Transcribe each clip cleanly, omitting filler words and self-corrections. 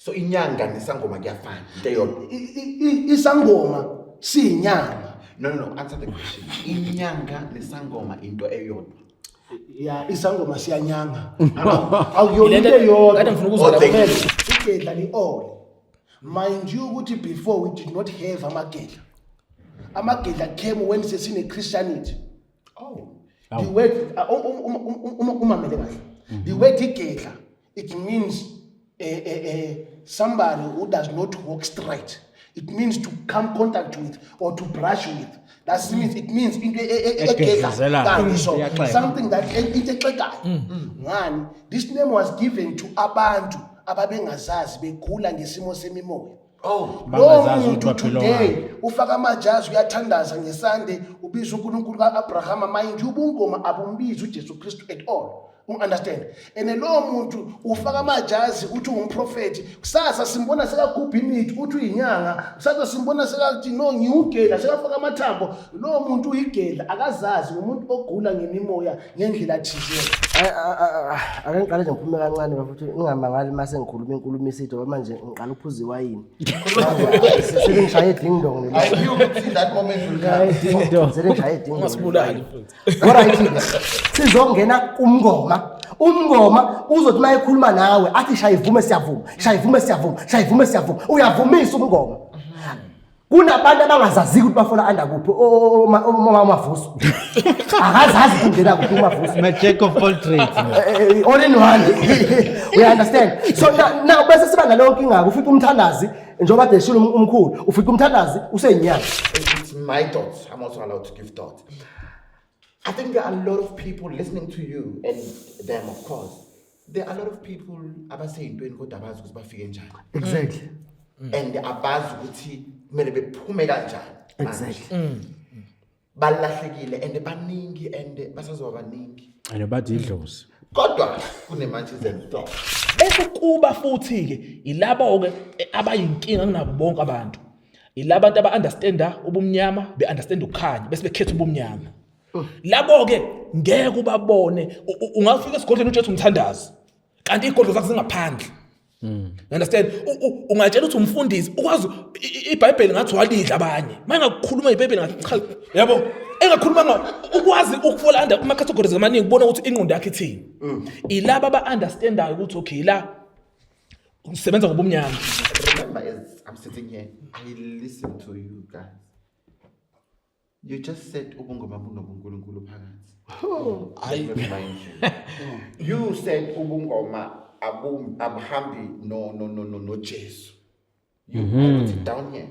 So inyanga nesangoma kuyafana, into eyodwa? Isangoma siyinyanga. No, answer the question. Inyanga nesangoma into eyodwa? Ya, isangoma siyanyanga, akuyona into eyodwa. Kade ngifuna ukuzwa Oh, thank lapho. you. Igedla li-ole, mind you, ukuthi before we did not have amagedla. Amagedla came when sesine-Christianity. Oh. The word, umamele kahle, the word igedla, it means somebody who does not walk straight. It means to come contact with or to brush with. That means, it means into egedla Egedlezelayo. kanje so. Iyaxega. Something that, into exegayo ngani. This name was given to abantu ababengazazi, begula ngesimo semimoya. Oh. Lo Bangazazi muntu ukuthi baphila. today ufaka amajazi, uyathandaza ngesande, ubiza uNkulunkulu ka-Abrahama. Mind you, ubungoma abumbizi uJesu Kristu at all, understand? And lowo muntu ufaka amajazi, uthi ungumprofethi. Kusasa simbona sekagubha imithi, uthi uyinyanga. Kusasa simbona sekathi, "No, ngiwugedla," sekafaka amathambo. Lowo muntu uyigedla, akazazi, ngumuntu ogula ngemimoya ngendlela thizeni. Ake ngiqale nje ngiphume kancane, bafuthu, ngingamangali uma sengikhuluma inkulumo isithi, ngoba manje ngiqala ukuphuza iwayini. Selengishaye ding dong. I knew ukuthi that moment will come. Selengishaye ding dong. Ungasibulali mfethu. Alright, sizongena kumngoma. Umngoma uzothi uma ekhuluma nawe athi, "Shaya ivume, siyavuma, shaya ivume, siyavuma, shaya ivume, siyavuma." Uyavumisa umngoma. Kunabantu abangazaziyo ukuthi bafola under kuphi. Umavuso akazazi ukuthi ungena kuphi umavuso. I'm a jack of all trades, man. All in one, we understand. So now bese siba naleyo nkinga, ufika umthandazi, njengoba kade eshilo umkhulu, ufika umthandazi useyinyanga. It's my thoughts. I'm also allowed to give thoughts. I think there are a lot of people listening to you and them, of course. There are a lot of people abaseyintweni kodwa abazi ukuthi bafike njani. And abazi ukuthi kumele bephume kanjani manje. Balahlekile and baningi and basazoba baningi. And bathi idlozi. Kodwa kune-Munchies and Thoughts. Bese kuba futhi-ke ilabo-ke abayinkinga kunabo bonke abantu, ilabantu aba-understanda ubumnyama, be-understanda ukukhanya, bese bekhetha ubumnyama. Labo-ke ngeke ubabone. Ungafika esigodlweni utshe umthandazi, kanti iy'godlo zakho zingaphandle. You understand? Ungatshela ukuthi umfundisi, ukwazi iBhayibheli ngathi walidla abanye. Uma engakukhuluma iBhayibheli ngathi cha, yabo, engakhuluma ukwazi ukufola under ama-categories amaningi, kubona ukuthi ingqondo yakhe ithini. Ilaba aba-understandayo ukuthi okay, la usebenza ngobumnyama. Remember, as I'm sitting here, I listen to you guys. You just said ubungoma bunobunkulunkulu phakathi. Let me remind you. You said ubungoma abuhambi no Jesu. You, I put it down here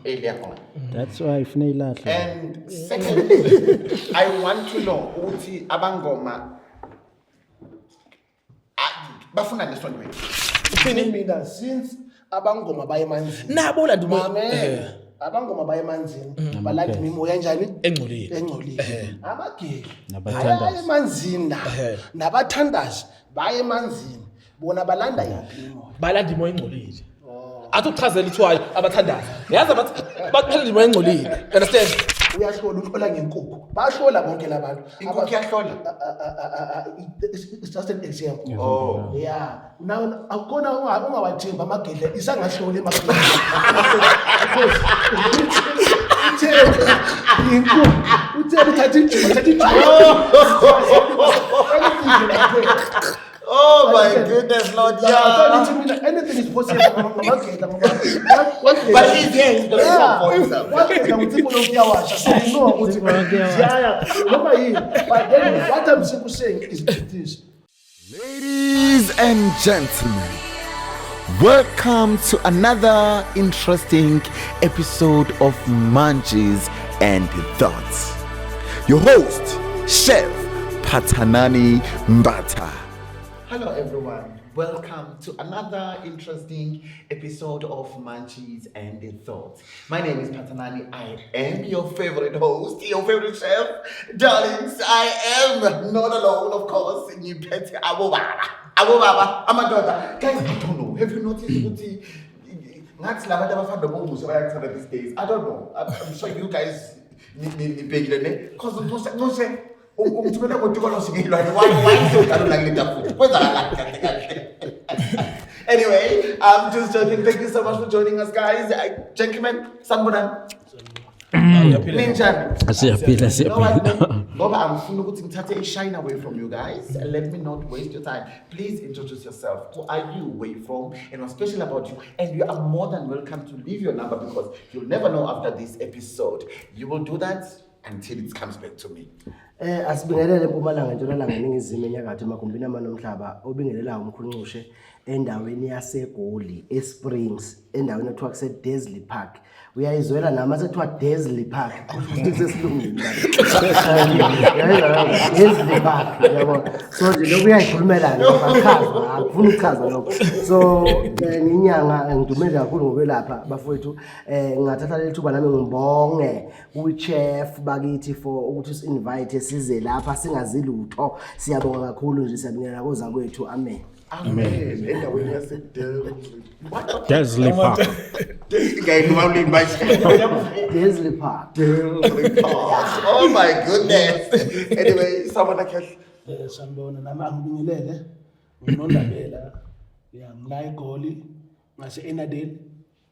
earlier on. That's why ifune ilahle. And secondly, I want to know ukuthi abangoma bafuna nesontweni. Mina, since abangoma baye emanzini, Nabo landa Mamela. Abangoma baye emanzini, balanda imimoya njani? Engcolile. Engcolile. Abageli Nabathandazi. baya emanzini na nabathandazi baye emanzini, bona balanda yiphi imimoya? Balanda imoya engcolile. Athi ukuchazela ithiwayo abathandazi, yazi, balanda imoya engcolile, you understand? Uyahlola, uhlola ngenkukhu, bahlola bonke labantu. Inkukhu iyahlola? It's just an example. Oh. Yeah, now akukona ungawathembi amagedla, isangahlola emagedla because uthembe inkukhu, uthembe uthatha ijuba, uthatha ijuba, anything like that. Oh my goodness, Lord. Yeah, Yeah. so mina, anything is possible ngamagedla ngoba But he's here, he's gonna talk for himself. wagedla ngutsipho lokuyawasha, so we know ukuthi ziyaya noma yini. But then what I'm simply saying is this. Ladies and gentlemen, welcome to another interesting episode of Munchies and Thoughts. Your host, Chef Patanani Mbata. Hello, everyone. Welcome to another interesting episode of Munchies and Thoughts. My name is Patanani. I am your favorite host, your favorite chef. Darlings, I am not alone, of course. Ngiphethe abobaba. Abobaba, amadoda. Guys, I don't know. Have you noticed ukuthi ngathi labantu abafana nobomusa bayakuthanda these days? I don't know. I'm sure you guys nibhekile ne? Because ncose ncose ungithumele ngotikoloshe ngeyilwane. Why sewudala la kule tafula? Kwenzakalani kahle kahle? Anyway, I'm just joking. Thank you so much for joining us, guys. Gentlemen, sanibonani. Ninjani? Siyaphila, You know what, siyaphila. man? Ngoba angifuni ukuthi ngithathe i-shine away from you guys. Let me not waste your time. Please introduce yourself. Who are you? Where you from? And what's special about you? And you are more than welcome to leave your number because you'll never know after this episode. You will do that until it comes back to me. Asibingelele eMpumalanga, Ntshonalanga, Ningizimu, eNyakatho, emagumbini amane omhlaba. Obingelelayo umkhulu Ncushe endaweni yaseGoli, eSprings, endaweni ekuthiwa kuse-Desley Park. Uyayizwela nami sekuthiwa Desley Park, kusho ukuthi kusesilungwini. Uyayizwa, Desley Park, yabo. So nje lokhu uyayikhulumela nje, akuchazwa, akufuni ukuchaza lokho. So nginyanga ngidume kakhulu ngokwelapha bafowethu. Ngingathatha leli thuba nami ngibonge kwi-chef bakithi for ukuthi usi-invite size lapha singazi lutho. Siyabonga kakhulu nje, siyabingelela kozakwethu. Amen. Amen. Endaweni yaseDelhi. What? Desley Park. Ngiyayiluma ulimi manje. Desley Park. Delhi Park. Oh my goodness. Anyway, sawubona Kehle. Sanibona, nami angibingelele. Nginondabela. Ya, ngila eGoli ngase Ennerdale.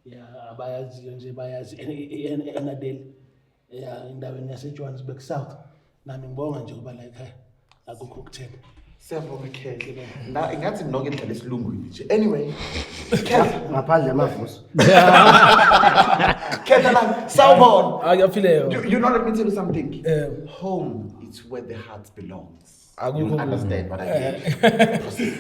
Ya, abayaziyo nje bayazi Ennerdale. Ya, endaweni yase Johannesburg South. Nami ngibonga nje ukuba la ekhaya. Akukho ukuthena. Siyabonga Kehle. Na ingathi nonke nidlala esilungwini nje. Anyway, Kehle, Ngaphandle amavuso. Kehle la, sawubona. Hayi, kuyaphileka. You know, let me tell you something. Eh. Home is where the heart belongs. Akukho You kunye. understand what I mean? Proceed.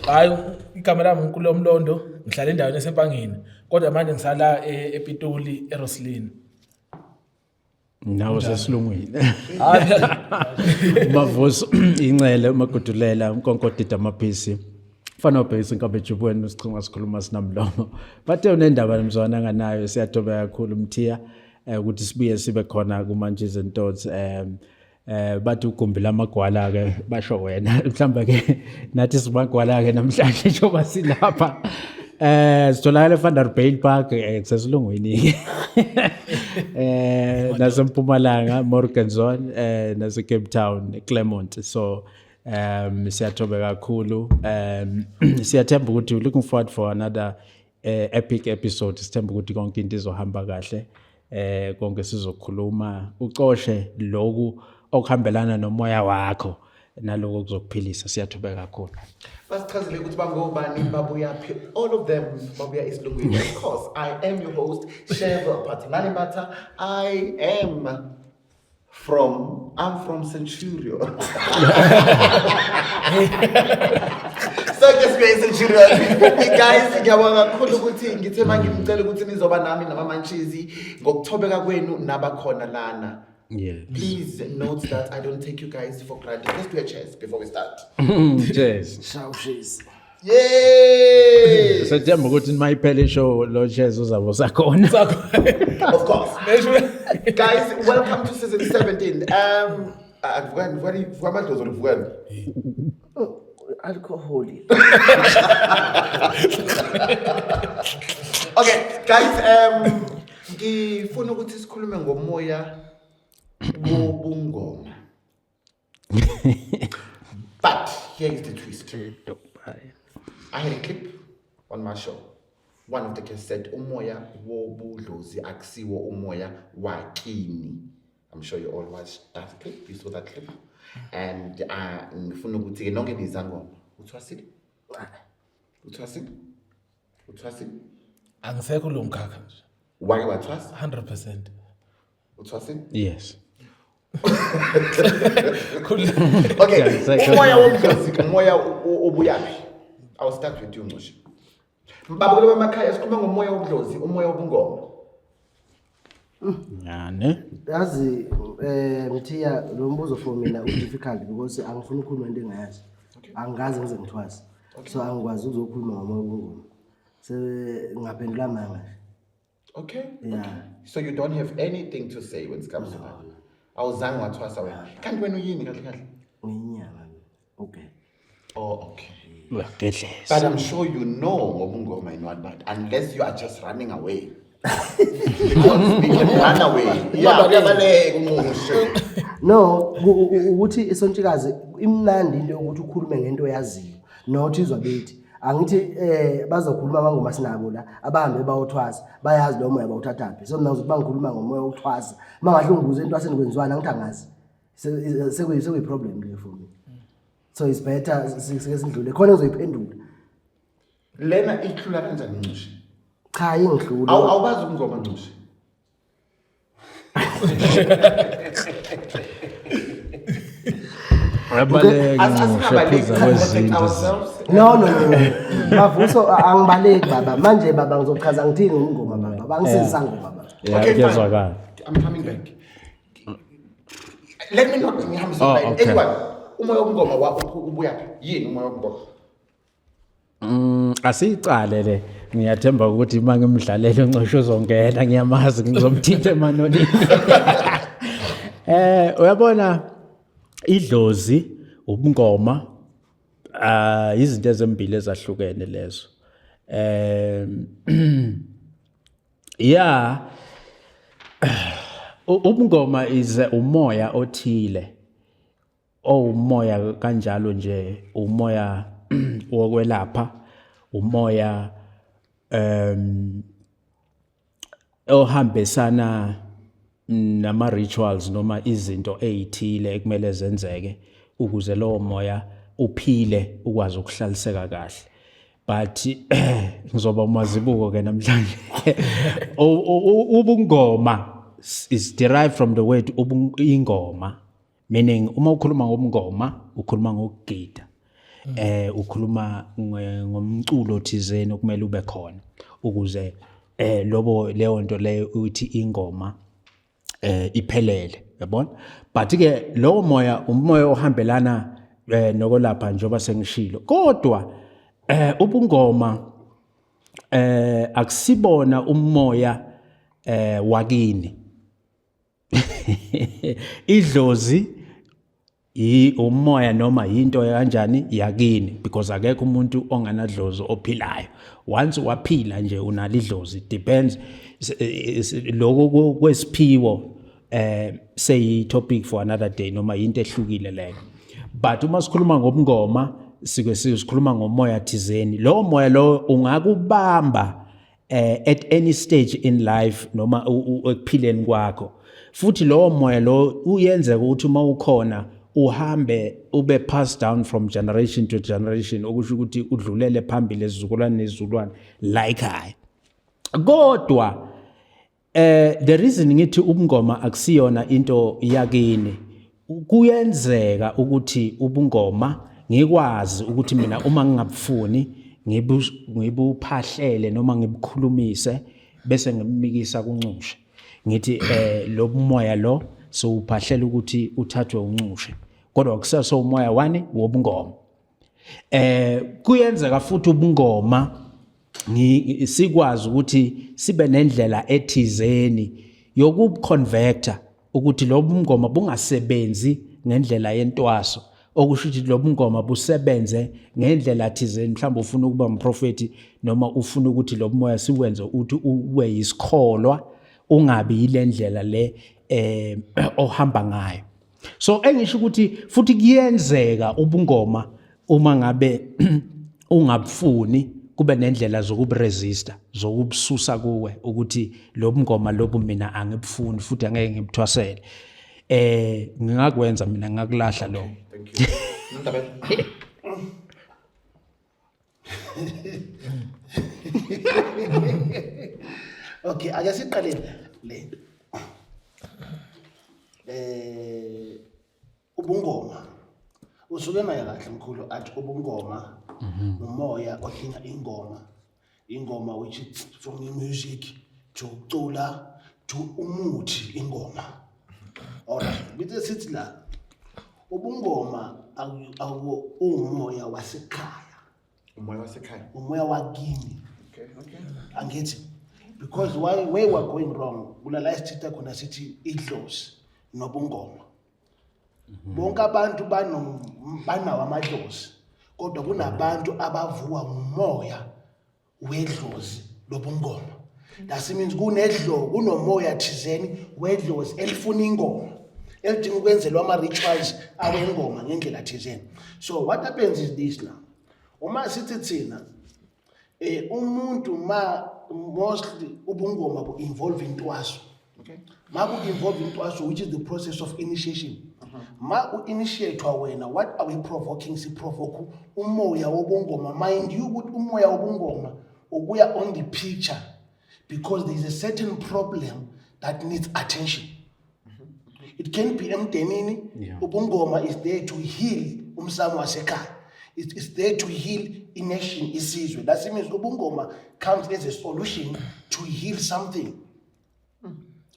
Hayi, igama lami uNkulu Mlondo, ngihlala endaweni esempangeni. Kodwa manje ngisala ePitoli eRoslyn. Nawo sesilungwini. Hayi. Mavuso incele umagudulela umkonkodida amaphisi. Fana ubhekisa inkabe ejubweni usichinga sikhuluma sinamlomo. Bathe unendaba nomzwana anganayo, siyadobeka kakhulu Mthiya ukuthi sibuye sibe khona kuMantshis and Thoughts. Bathi ugumbi lamagwala ke, basho wena, mhlawumbe ke nathi simagwala ke namhlanje njengoba silapha. Sitholakala eVanderbijl Park, kusesilungwini ke, nasempumalanga Morgenzon, nase Cape Town Claremont. So siyathobeka kakhulu, siyathemba ukuthi we're looking forward for another epic episode. Sithemba ukuthi konke into izohamba kahle, konke sizokhuluma ucoshe lokhu okuhambelana nomoya wakho naloko kuzokuphilisa. Siyathobeka kakhulu. Basichazele ukuthi bangobani, babuyaphi. All of them babuya esilungwini. Of course, I am your host, Sheva Patanani Mata. I'm from Centurion. Sonke sibuya eCenturion. Guys, ngiyabonga kakhulu ukuthi ngithe mangimcela ukuthi nizoba nami namamanchizi ngokuthobeka kwenu nabakhona lana. Please note that I don't take you guys for granted. Let's do a cheers before we start. Cheers. Shawushisi. Yay! Sethemba ukuthi mayiphele ishow lo cheers uzabe usakhona. Of course. Guys, welcome to season 17. Vukani, vukani, vuka amadlozi or vukani? Alcohol. Okay, guys, ngifuna ukuthi sikhulume ngomoya wobungoma. But here is the twist. I had a clip on my show. One of the guests said, umoya wobudlozi akusiwo umoya wakini. I'm sure you all watched that clip. You saw that clip. And ngifuna ukuthi ke nonke nizangoma. Uthwasile? Uthwasile? Uthwasile? Angisekho lo mkhakha nje. Wake wathwasa? 100%. Uthwasile? Yes. Okay. Yeah, exactly. Umoya wobudlozi, umoya obuyaphi? I'll start with you, Nqosha. Babukele bemakhaya, sikhuluma ngomoya wobudlozi, umoya wobungoma. Yani. Yazi Mthiya, lo mbuzo for mina u difficult because angifuni ukukhuluma into engayazi. Angikaze ngize ngithwase. So angikwazi ukuzokhuluma ngomoya wobungoma. Se ngaphendula manga nje. Okay. Yeah. Okay. So you don't have anything to say when it comes to that. Awuzange wathwasa wena. Kanti wena uyini kahle kahle? Ngiyinyanga mina. Okay. Oh, okay. Uyagedleza. But I'm sure you know ngobungoma and what not, unless you are just running away. Because we can run away. Yeah, uyabaleka unqushe. No, ukuthi isontshikazi imnandi into yokuthi ukhulume ngento oyaziyo, not izwa bethi. Angithi bazokhuluma abangoma sinabo la abahambe bayothwasa, bayazi lo moya bawuthathaphi. So mina ngizothi bangikhuluma ngomoya wokuthwasa. Mangahle ungibuze entwaseni kwenziwani angithi angazi. Sekuyi problem le for me. So it's better sike sindlule. Khona ngizoyiphendula. Lena ihlula kanjani Ncushi? Cha ingihlula. Awubazi ubungoma Ncushi? Abaleke Asingabaleki, ngosho protect kwezinto. ourselves. No no no. no. Mavuso angibaleki baba. Manje baba ngizochaza ngithini ngomngoma baba. Bangisiza ngoma baba. Yeah, Okay, fine. kuyezwakala. I'm coming back. Let me not ngihambise Oh, line. okay. Anyway, umoya wobungoma ubuyaphi? Yini umoya wobungoma? Asiyicale le. Ngiyathemba ukuthi uma ngimdlalela uNcosho uzongena, ngiyamazi ngizomthinta emanonini. Uyabona idlozi, ubungoma, izinto ezimbili ezahlukene lezo. Yeah. Ubungoma is umoya othile. Owumoya kanjalo nje, umoya wokwelapha, umoya ohambisana nama rituals noma izinto ezithile ekumele zenzeke ukuze lowo moya uphile ukwazi ukuhlaliseka kahle. But ngizoba umazibuko ke namhlanje. Ubungoma is derived from the word ingoma, meaning uma ukhuluma ngobungoma ukhuluma ngokugida, ukhuluma ngomculo thizeni okumele ube khona ukuze lobo leyo nto leyo uthi ingoma iphelele, uyabona. But ke lowo moya umoya ohambelana nokwelapha njengoba sengishilo, kodwa ubungoma akusibona umoya wakini. Idlozi umoya noma yinto kanjani yakini, because akekho umuntu onganadlozi ophilayo. Once waphila nje unalo idlozi, depends lokho kwesiphiwo seyi topic for another day noma into ehlukile leyo. But uma sikhuluma ngobungoma sike sikhuluma ngomoya thizeni. Lo moya lo ungakubamba at any stage in life noma ekuphileni kwakho. Futhi lowo moya lo uyenzeka ukuthi uma ukhona uhambe ube passed down from generation to generation, okusho ukuthi udlulele phambili esizukulwane nezizukulwane la ekhaya. Kodwa the reason ngithi ubungoma akusiyona into yakini, kuyenzeka ukuthi ubungoma ngikwazi ukuthi mina uma ngingabufuni ngibuphahlele noma ngibukhulumise bese ngimikisa kuNcushe, ngithi lo moya lo sowuphahlela ukuthi uthathwe uNcushe, kodwa kusasa umoya wani wobungoma. Kuyenzeka futhi ubungoma sikwazi ukuthi sibe nendlela ethizeni yokuconverta ukuthi lo bungoma bungasebenzi ngendlela yentwaso, okusho ukuthi lo bungoma busebenze ngendlela thizeni. Mhlawumbe ufuna ukuba umprofeti noma ufuna ukuthi lo moya siwenze uthi ube yisikholwa, ungabi yile ndlela le ohamba ngayo. So engisho ukuthi futhi kuyenzeka ubungoma uma ngabe ungabufuni kube nendlela zokuburesista, zokubususa kuwe ukuthi lo bungoma lobu mina angibufuni futhi angeke ngibuthwasele. Ngingakwenza mina, ngakulahla lo. Thank you. Nondabela. Okay, ake siqale le. Ubungoma usuke naye kahle mkhulu athi ubungoma umoya odinga ingoma, ingoma which is from music to ukucula to umuthi ingoma. Alright, bithe sithi la ubungoma umoya wasekhaya. Umoya wasekhaya. Umoya wakini. Okay, okay. Angithi because why where we are going wrong kulala isithetha khona sithi idlozi nobungoma. Bonke abantu banawo amadlozi, kodwa kunabantu abavuka ngumoya wedlozi lobungoma. That means kunomoya thizeni wedlozi elifuna ingoma, elidinga ukwenzelwa ama rituals awengoma ngendlela thizeni. So what happens is this now. Uma sithi thina umuntu ma mostly ubungoma bu involve intwaso. Okay. Ma ku involve intwaso, which is the process of initiation. Ma u-initiatwa wena, what are we provoking? Si provoke umoya wobungoma. Mind you ukuthi umoya wobungoma ubuya on the picture because there is a certain problem that needs attention. It can be emndenini. Ubungoma is there to heal umsamo wasekhaya. It is there to heal i-nation, isizwe. That means ubungoma comes as a solution to heal something.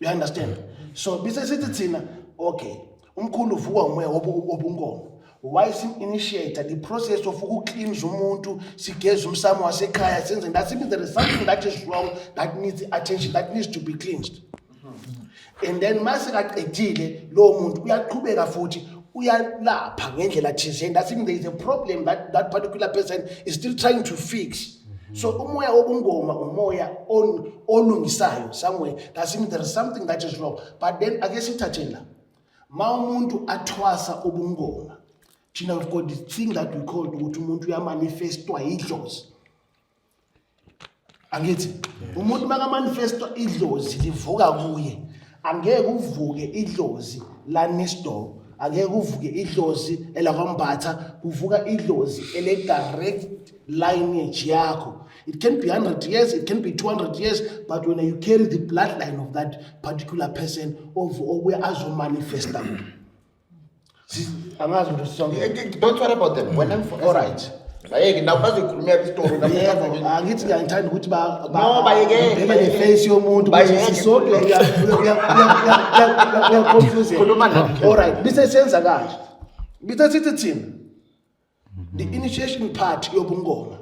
You understand? So bese sithi thina, okay, umkhulu uvukwa umoya wobungoma. Why sim-initiate the process of uku-cleanse umuntu, sigeze umsamo wasekhaya, senze that means there is something that is wrong that needs attention, that needs to be cleansed. And then mase kaqedile lowo muntu, uyaqhubeka futhi uyalapha ngendlela thizeni. That means there is a problem that that particular person is still trying to fix. So umoya wobungoma umoya olungisayo somewhere. That means there is something that is wrong. But then ake sithatheni la, ma umuntu athwasa ubungoma, thina we've got this thing that we call ukuthi umuntu uyamanifestwa idlozi. Angithi umuntu makamanifestwa, idlozi livuka kuye. Angeke uvuke idlozi la next door, angeke uvuke idlozi elakwambatha, kuvuka idlozi ele direct lineage yakho. It can be 100 years, it can be 200 years, but when you carry the bloodline of that particular person of obuye azomanifesta kuwe. Angazi ukuthi sonke. Don't worry about them. When I'm All right. Bayeke nawe, bazoyikhulumela isitori. Yebo, angithi ngiyangithanda ukuthi No, bayekele, ubheke bayekele. ne-face yomuntu ukuthi Bayeke. sisonke uya-confuse. Khuluma nami. All right, bese senza kanje, bese sithi thina the initiation part yobungoma,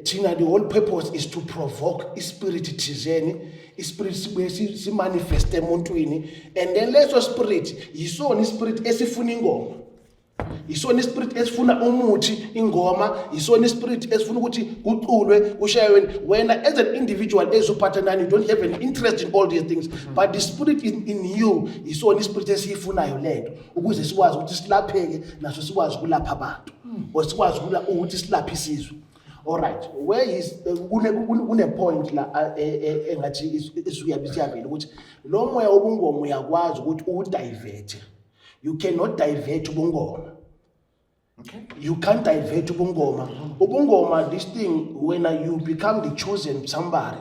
thina the whole purpose is to provoke ispirit thizeni, ispirit sibuye simanifeste emuntwini, and then leso spirit yisona ispirit esifuna ingoma, yisona ispirit esifuna umuthi, ingoma, yisona ispirit esifuna ukuthi kuculwe, kushaywe. Wena as an individual, as uphathanani, you don't have an interest in all these things, but the spirit in you, yisona ispirit esiyifunayo lento ukuze sikwazi ukuthi silapheke naso, sikwazi ukulapha abantu or sikwazi ukuthi silaphe isizwe. Alright, where is kune point la engathi isiyavela ukuthi lo moya wobungoma uyakwazi ukuthi uwudivert. You cannot divert ubungoma. You can't divert ubungoma. Ubungoma, this thing, when you become the chosen somebody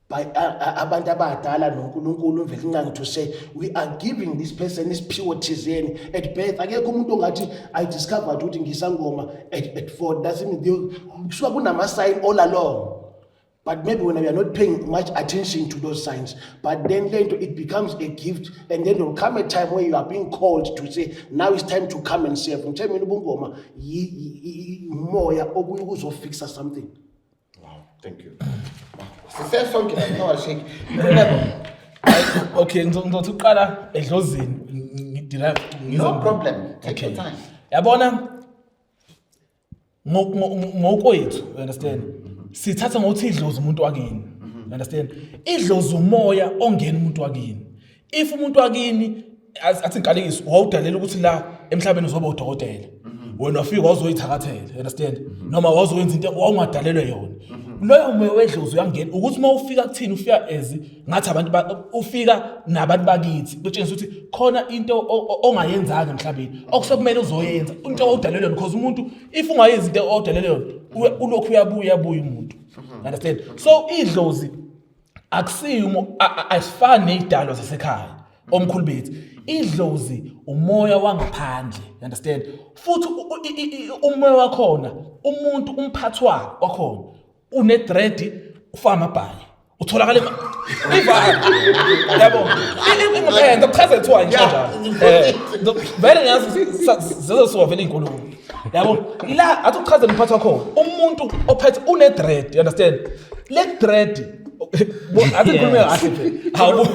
by abantu abadala noNkulunkulu uMvelinqangi to say we are giving this person isiphiwo thizeni at birth. Akekho umuntu ongathi I discovered ukuthi ngisangoma at 4. Doesn't mean kusuka kunama sign all along, but maybe when we are not paying much attention to those signs, but then later it becomes a gift, and then there will come a time where you are being called to say now it's time to come and serve. Ngithe mina ubungoma umoya obuye ukuzofixa something. Wow, thank you. Sisesonke la, no shake. Nkululeko. Okay, ngizothi uqala edlozini, ngiderive. No problem. Take your time. Yabona, ngokwethu, you understand, sithatha ngokuthi idlozi umuntu wakini, you understand? Idlozi umoya ongena umuntu wakini. If umuntu wakini athi ngikalekise, wawudalela ukuthi la emhlabeni uzoba udokotela, wena wafika wazoyithakathela, you understand, noma wazoyenza into wawungadalelwe yona, loyo moya wedlozi uyangena ukuthi uma ufika kuthini, ufika as ngathi abantu ufika nabantu bakithi, kutshengisa ukuthi khona into ongayenzanga emhlabeni okusekumele uzoyenza, into owudalelwe yona, because umuntu if ungayenzi into owudalelwe yona, ulokhu uyabuya, uyabuya umuntu, understand? So idlozi akusiyo asifani nezidalwa zasekhaya omkhulu bethu. Idlozi umoya wangaphandle, you understand? Futhi umoya wakhona, umuntu umphathwa wakhona une dread, ufaka amabhayi, utholakala ivalo, yabo. Ngizokuchaza kuthiwa ngisho njalo. Vele ngiyazi zizosuka vele iy'nkulumo, yabo. La athi ukuchazela umphathi wakhona, umuntu ophethe une dread, you understand? Le dread athi ngikhulume kahle phela, hawu.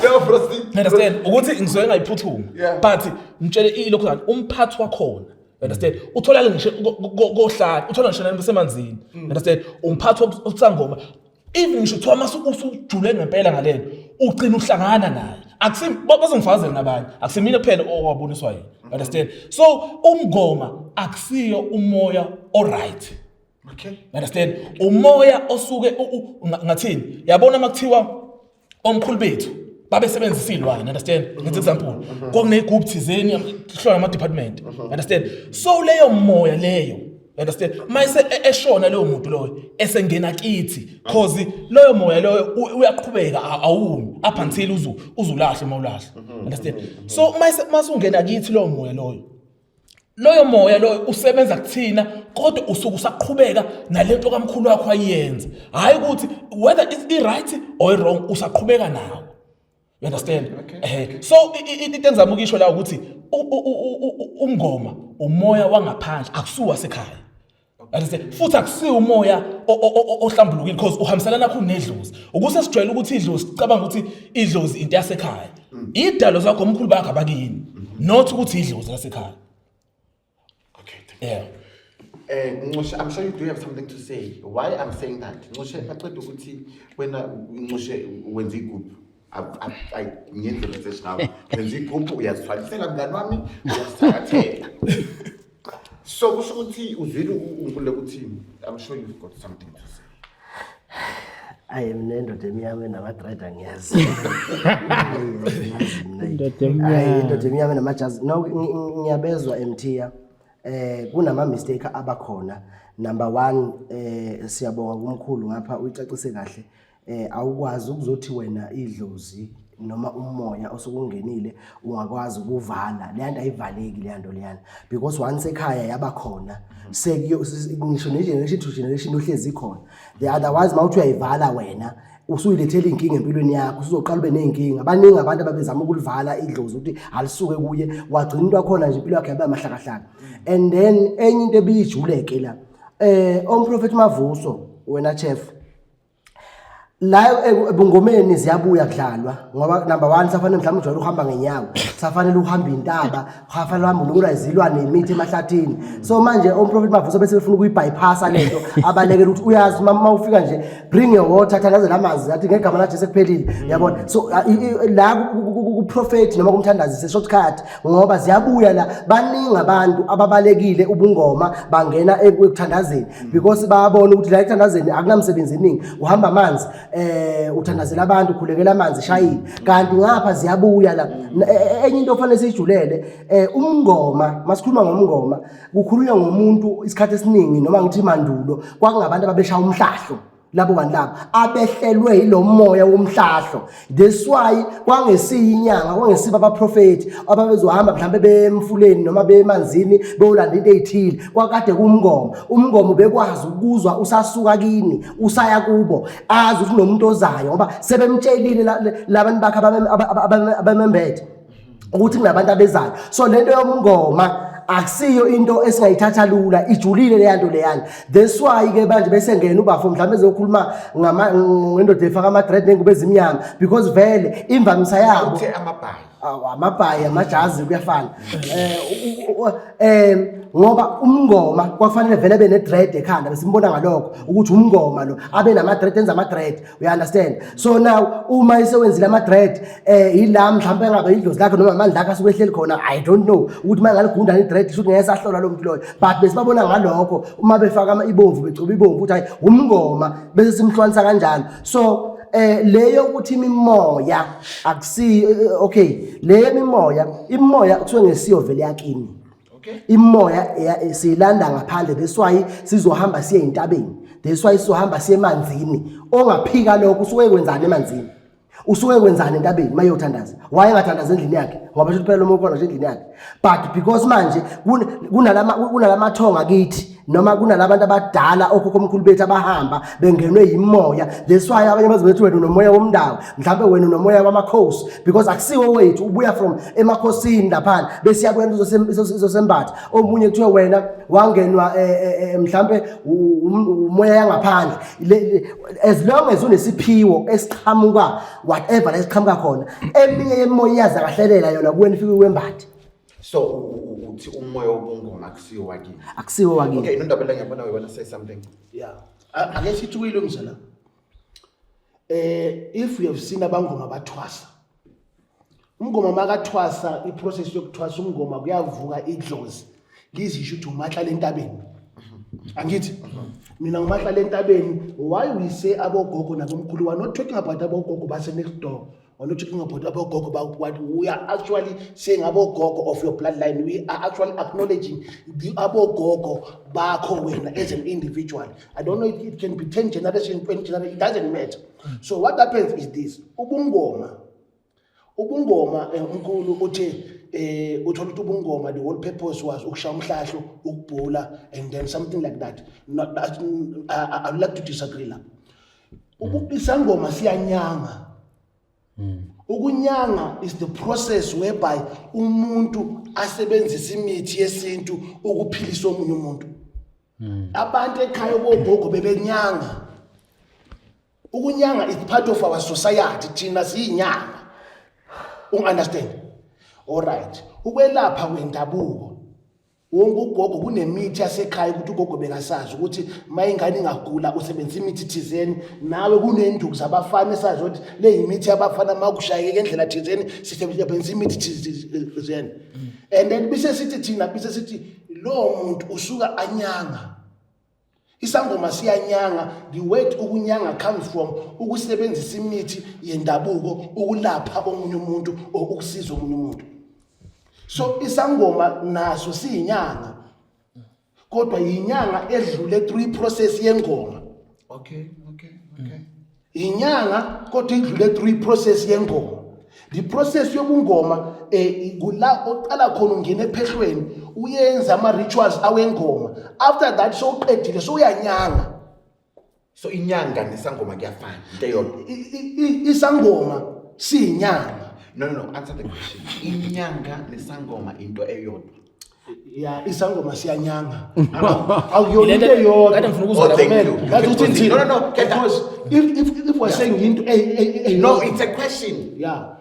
Yo, proceed. Understand ukuthi ngisuke ngayiphuthuma. But ngitshele ilokhu kani umphathi wakhona, you understand? Utholakala ngisho kohlala, uthola ngisho nasemanzini, you understand? Umphathi wobusangoma, even ngisho kuthiwa mase usujule ngempela ngalento, ugcina uhlangana naye. Akusim bazongifakazela nabanye, akusimina kuphela owaboniswa yena. Understand? So umngoma akusiyo umoya oright. Okay. Understand? Umoya osuke ngathini? Yabona makuthiwa omkhulu bethu babesebenzisa iy'lwane, understand? Ngithi example, kwakuney'gubhu thizeni kuhlolwa ama-department, understand? So leyo moya leyo, understand? Mayese eshona leyo muntu loyo esengena kithi, cause loyo moya loyo uyaqhubeka awumi up until uzulahle uma ulahla, understand? So mayese masungena kithi loyo moya loyo, loyo moya loyo usebenza kuthina kodwa usuke usaqhubeka nalento kamkhulu wakho ayenza, hayi ukuthi whether it's i-right or wrong, usaqhubeka nawo, you understand? So into engizama ukuyisho la ukuthi umngoma umoya wangaphandle, akusuwa sekhaya, understand? Futhi akusiwo umoya ohlambulukile because uhambiselana kakhulu nedlozi. Ukuse sijwayele ukuthi idlozi, sicabanga ukuthi idlozi into yasekhaya, idalo zakho omkhulu bakho abakini, not ukuthi idlozi lasekhaya. Okay, thank you. Yeah. Nqoshe, I'm sure you do have something to say. Why I'm saying that? Nqoshe, baqeda ukuthi wena Nqoshe wenza igubhu. Ngenze research now. Wenza igubhu, uyazithwalisela mngani wami, uyasithakathela. So kusho ukuthi uzwile uNkulunkulu ukuthi I'm sure you've got something to say. Ayi, mina indoda emnyama enama-dread angiyazi. Ayi, mina. Indoda emnyama. Ayi, indoda emnyama enamajazi. No, ngiyabezwa Mthiya. Kunama mistake abakhona. Number 1, siyabonga kumkhulu ngapha uyicacise kahle. Awukwazi ukuzothi wena idlozi noma umoya osukungenile ungakwazi ukuvala. Le nto ayivaleki le nto leyana, because once ekhaya yaba khona sekuyo ngisho ne generation to generation uhlezi khona. The otherwise mawuthi uyayivala wena usuyilethela inkinga empilweni yakho, usuzoqala ube nezinkinga. Baningi abantu ababezama ukulivala idlozi ukuthi alisuke kuye, wagcina into yakhona nje impilo yakhe yaba mahlakahlaka. And then enye into ebiyijuleke la, omprofeti Mavuso, wena chef, la ebungomeni ziyabuya kudlalwa, ngoba number 1 safanele mhlawumbe ujwayele ukuhamba ngenyawo, safanele uhamba intaba, safanele uhamba ulungula izilwane imithi emahlathini. So manje omprofeti Mavuso bese befuna ukuyibypassa lento, abalekela ukuthi uyazi uma ufika nje bring your water, thandazela amanzi, athi ngegama laJesu kuphelile, yabona. So la ku prophet noma kumthandazi se shortcut, ngoba ziyabuya la. Baningi abantu ababalekile ubungoma bangena ekuthandazeni because bayabona ukuthi la ekuthandazeni akunamsebenzi eningi, uhamba amanzi, uthandazela abantu, ukhulekela amanzi shayile, kanti ngapha ziyabuya la. Enye into ofanele siyijulele, umngoma, masikhuluma ngomngoma kukhulunywa ngomuntu isikhathi esiningi, noma ngithi mandulo kwakungabantu ababeshaya umhlahlo, labo bantu labo abehlelwe yilomoya womhlahlo. That's why kwangesiyo inyanga, kwangesibo abaprofeti ababezohamba mhlambe bemfuleni noma bemanzini beyolanda into ezithile, kwakade kumngoma. Umngoma ubekwazi ukuzwa usasuka kini usaya kubo, azi ukuthi kunomuntu ozayo, ngoba sebemtshelile labantu bakhe abamembethe ukuthi kunabantu abezayo. So lento yomngoma akusiyo into esingayithatha lula, ijulile leya nto leyana. That's why ke manje bese ngena ubafo mhlawumbe ezokhuluma ngendoda efaka ama-dread nengubo ezimnyama, because vele imvamisa yabo Uthe amabhayi. Awu, amabhayi amajazi kuyafana. Ngoba umngoma kwakufanele vele abe ne-dread ekhanda, besimbona ngalokho ukuthi umngoma lo abe nama-dread, enza ama-dread, you understand? So now uma esewenzile ama-dread, ila mhlawumbe engabe idlozi lakhe noma amandla akhe asuke ehleli khona, I don't know ukuthi uma ngaligunda i-dread kusho ukuthi ngeke sahlola lo muntu loyo, but besibabona ngalokho uma befaka ibomvu, begcoba ibomvu ukuthi hayi umngoma, bese simhlukanisa kanjalo. So leyo ukuthi imimoya akusi okay, leyo imimoya, imimoya kuthiwe ngesiyo vele yakini. Imoya siyilanda ngaphandle, that's why sizohamba siye entabeni, that's why sizohamba siye emanzini. Ongaphika lokho usuke kwenzani emanzini, usuke kwenzani entabeni mayothandaza? Why engathandaza endlini yakhe? Ngoba shuthi phela lo muntu khona nje endlini yakhe, but because manje kunalama thonga kithi noma kunalabantu abadala okhokho omkhulu bethu abahamba bengenwe yimoya. That's why abanye bazobethi wena unomoya womndawo, mhlawumbe wena unomoya wamakhosi, because akusiwo wethu, ubuya from emakhosini laphana, bese iyakwenta izosembatha. Omunye kuthiwe wena wangenwa mhlawumbe umoya yangaphandle. As long as unesiphiwo esiqhamuka whatever la esiqhamuka khona, eminye yemoya iyaza kahlelela yona kuwena, ifike kwembathe. So uthi umoya wobungoma akusiwo wakini? Akusiwo wakini. Okay, Nondabela, ngiyabona we wanna say something. Yeah. Ake sithi ukuyilungisa la. If we have seen abangoma bathwasa. Umngoma makathwasa, iprocess yokuthwasa umngoma, kuyavuka idlozi lizisho ukuthi umahlala entabeni. Angithi mina ngumahlala entabeni. Why we say abogogo nabomkhulu? We are not talking about abogogo base next door. We're not talking about abogogo ba what we are actually saying, abogogo of your bloodline. We are actually acknowledging the abogogo bakho wena as an individual. I don't know if it can be 10 generation, 20 generation, it doesn't matter. So what happens is this: ubungoma, unkulu uthe uthola ukuthi ubungoma, the whole purpose was ukushaya umhlahlo, ukubhula and then something like that. Not that, I would like to disagree la. Isangoma siyanyanga. Ukunyanga is the process whereby umuntu asebenzisa imithi yesintu ukuphilisa omunye umuntu. Abantu ekhaya, bogogo bebenyanga. Ukunyanga is part of our society. Thina siyinyanga, ungi-understand? Alright, ukwelapha kwendabuko, wonke ugogo kunemithi yasekhaya ukuthi ugogo bekasazi ukuthi uma ingane ingagula usebenzisa imithi thizeni. Nawe kunenduku zabafana esazi ukuthi le yimithi yabafana, uma kushayeke ngendlela thizeni sisebenzisa imithi thizeni. And then bise sithi thina, bise sithi lowo muntu usuka anyanga. Isangoma siyanyanga. The word ukunyanga comes from ukusebenzisa imithi yendabuko ukulapha omunye umuntu or ukusiza omunye umuntu. So isangoma naso siyinyanga, kodwa yinyanga edlule through process yengoma. Inyanga kodwa idlule through process yengoma. The process yobungoma, kula oqala khona ungena ephehlweni, uyenza ama rituals awengoma. After that sowuqedile, sowuyanyanga. So inyanga nesangoma kuyafana, into eyodwa? Isangoma siyinyanga. No, answer the question. Inyanga nesangoma into eyodwa? Ya, isangoma siyanyanga. Akuyona into eyodwa. Kade ngifuna ukuzwa Oh, thank lapho. you. Yazi ukuthi ngithini? No, get that. Because if we're saying into No, it's a question.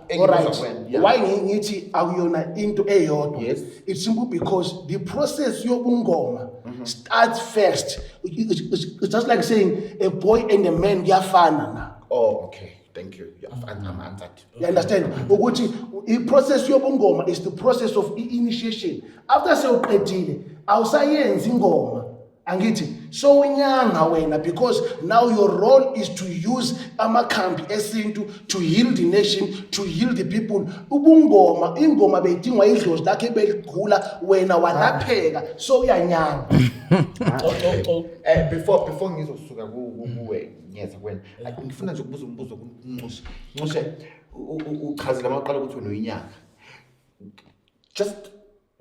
Engibuza Alright. kuwena, yeah. Why ngithi akuyona into eyodwa? Yes. It's simple, because the process yobungoma starts first. It's just like saying a boy and a man kuyafana na. Oh, okay. Thank you. You have I'm answered. You understand? Ukuthi i-process yobungoma is the process of i-initiation. After sewuqedile, awusayenzi ingoma. Angithi so unyanga wena, because now your role is to use amakhambi esintu to heal the nation, to heal the people. Ubungoma, ingoma beyidingwa idlozi lakhe beligula, wena walapheka, so uyanyanga. Oh. Before ngizosuka kuwe ngiyeza kuwena. Ngifuna nje ukubuza umbuzo kuNxushe. Nxushe, uchazile mawuqala ukuthi wena uyinyanga. Just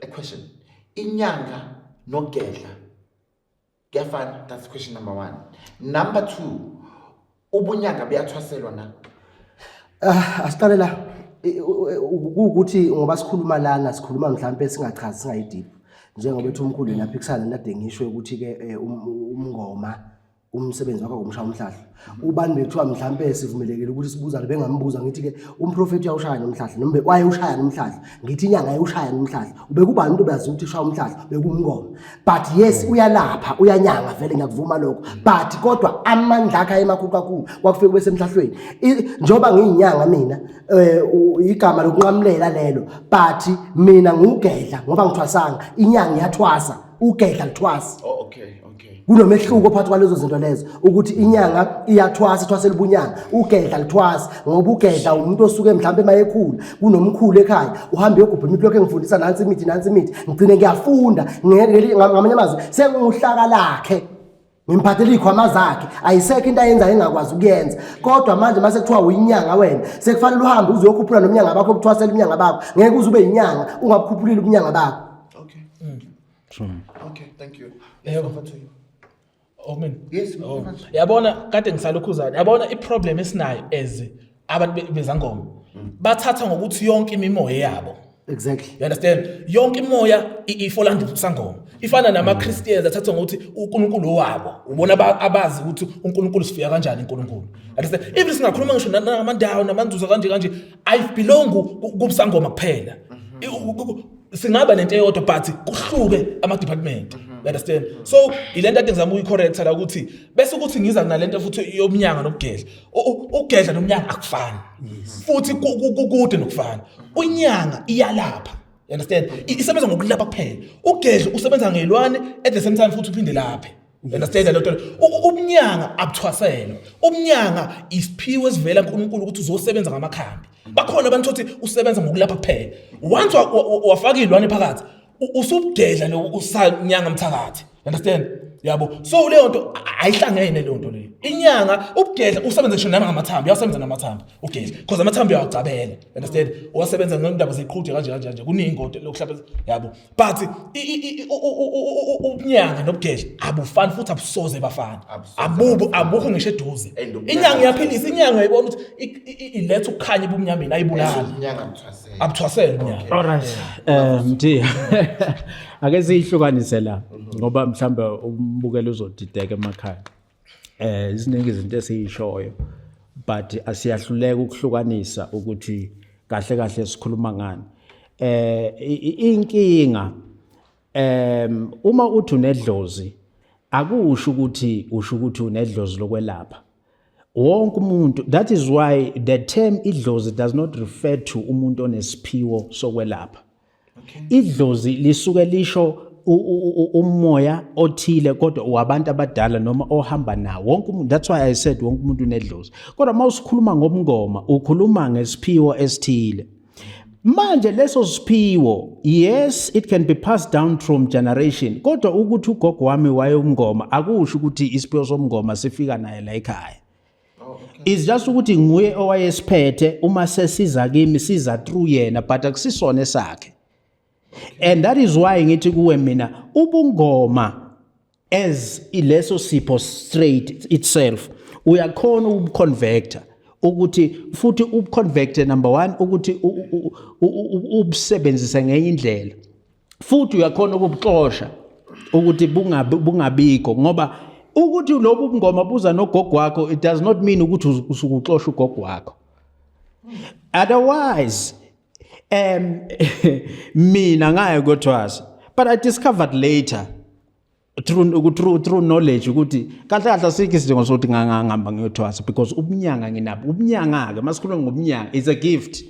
a question. Inyanga nogedla kuyafana? That's question number 1. Number 2, ubunyanga buyathwaselwa na? Ah, asiqale la. Kuwukuthi ngoba sikhuluma lana, sikhuluma mhlambe singachazi, singayi-deep, njengoba ethi umkhulu yena aphikisana nade ngisho ukuthi ke umngoma umsebenzi wakho ngumshaya umhlahlo. Ubani bekuthiwa mhlambe sivumelekile ukuthi sibuzane, bengambuza ngithi ke umprofeti uyawushaya nomhlahlo noma wayewushaya nomhlahlo, ngithi inyanga ayewushaya nomhlahlo, ubekubani umuntu obeyazi ukuthi ushaya umhlahlo? Bekumngoma. But yes, uyalapha, uyanyanga vele, ngiyakuvuma lokho, but kodwa amandla akhe ayemakhulu kakhulu kwakufike kube semhlahlweni. Njengoba ngiyinyanga mina, igama lokunqamulela lelo, but mina ngugedla ngoba ngithwasanga. Inyanga iyathwasa, ugedla lithwasa. Oh, okay. Kunomehluko phakathi kwalezo zinto lezo, ukuthi inyanga iyathwasa, ithwasela ubunyanga, ugedla lithwasa, ngoba ugedla umuntu osuke mhlawumbe emayekhula, kunomkhulu ekhaya, uhamba uyogubha imithi, lokho engifundisa nansi imithi, nansi imithi, ngigcine ngiyafunda. Ngamanye amazwi senguhlaka lakhe, ngimphathela iy'khwama zakhe, ayisekho into ayenzayo engakwazi ukuyenza. Kodwa manje mase kuthiwa uyinyanga wena, sekufanele uhambe uze uyokhuphula nomnyanga bakho, obuthwasela ubunyanga bakho. Ngeke uze ube yinyanga ungabukhuphulile ubunyanga bakho. Okay. True. Okay, thank you. Yes, Yebo. over to you. Oh, mina. Yes, Oh. manje. Yabona kade ngisalokhuzana. Yabona iproblem esinayo as abantu bezangoma. Bathatha ngokuthi yonke imimoya yabo. You understand? Yonke imoya ifola under isangoma. Ifana nama Christians athatha ngokuthi uNkulunkulu wabo. Ubona abazi ukuthi uNkulunkulu sifika kanjani uNkulunkulu. Understand? Even singakhuluma ngisho nangamandawo namanzuza kanje kanje, I belong kubusangoma kuphela. Singaba nento eyodwa but kuhluke ama department. You understand? So ilento ade ngizama ukuyicorrecta la, ukuthi bese ukuthi ngiza nalento futhi yomnyanga nokugedla. Ukugedla nomnyanga akufani. Futhi kude nokufana. Unyanga iyalapha. You understand? Isebenza ngokulapha kuphela. Ugedla usebenza ngelwane at the same time futhi uphinde laphe. You understand le nto? Ubunyanga abuthwaselwa. Ubunyanga isiphiwo esivela kuNkulunkulu ukuthi uzosebenza ngamakhambi. Bakhona abantu othi usebenza ngokulapha kuphela. Once wafaka izilwane phakathi, usubugedla lo usanyanga mthakathi. Understand? Yabo. So leyo nto ayihlangene leyo nto leyo. Inyanga ubugedla usebenza ngisho noma ngamathambo, uyasebenza namathambo ugedla. Because amathambo uyawacabela. Understand? Uwasebenza ngendaba zeqhude kanje kanje kanje. Kuningi kodwa lokuhlapha yabo. But ubunyanga nobugedla abufani futhi abusoze bafana. Abubu abukho ngisho eduze. Inyanga iyaphilisa, inyanga uyayibona ukuthi iletha ukukhanya ebumnyameni ayibulali. Inyanga mthwasela. Abuthwasele ubunyanga. Alright. Mthiya. Ake siyihlukanise la ngoba mhlambe umbukeli uzodideka emakhaya. Iziningi izinto esiyishoyo but asiyahluleka ukuhlukanisa ukuthi kahle kahle sikhuluma ngani. Inkinga uma uthi unedlozi akusho ukuthi usho ukuthi unedlozi lokwelapha. Wonke umuntu, that is why the term idlozi does not refer to umuntu onesiphiwo sokwelapha. Idlozi lisuke lisho umoya othile kodwa wabantu abadala noma ohamba nawo wonke umuntu. That's why I said wonke umuntu unedlozi. Kodwa uma usikhuluma ngobungoma ukhuluma ngesiphiwo esithile. Manje leso siphiwo, yes, it can be passed down from generation, kodwa ukuthi ugogo wami wayengoma akusho ukuthi isiphiwo somngoma sifika naye la ekhaya. It's just ukuthi nguye owayesiphethe, uma sesiza kimi siza through yena, but akusisona esakhe. And that is why ngithi kuwe mina ubungoma as ileso sipho straight itself uyakhona ukuconvecta, ukuthi futhi ubuconvecte number 1 ukuthi ubusebenzise ngenye indlela, futhi uyakhona ukubuxosha ukuthi bungabikho, ngoba ukuthi lobu bungoma buza nogogo wakho, it does not mean ukuthi usukuxosha ugogo wakho. Otherwise mina ngaye kothwasa, but I discovered later through knowledge ukuthi kahle kahle asikho isidingo sokuthi ngangihamba ngiyothwasa, because ubunyanga nginabo. Ubunyanga ke, masikhuluma ngobunyanga, is a gift,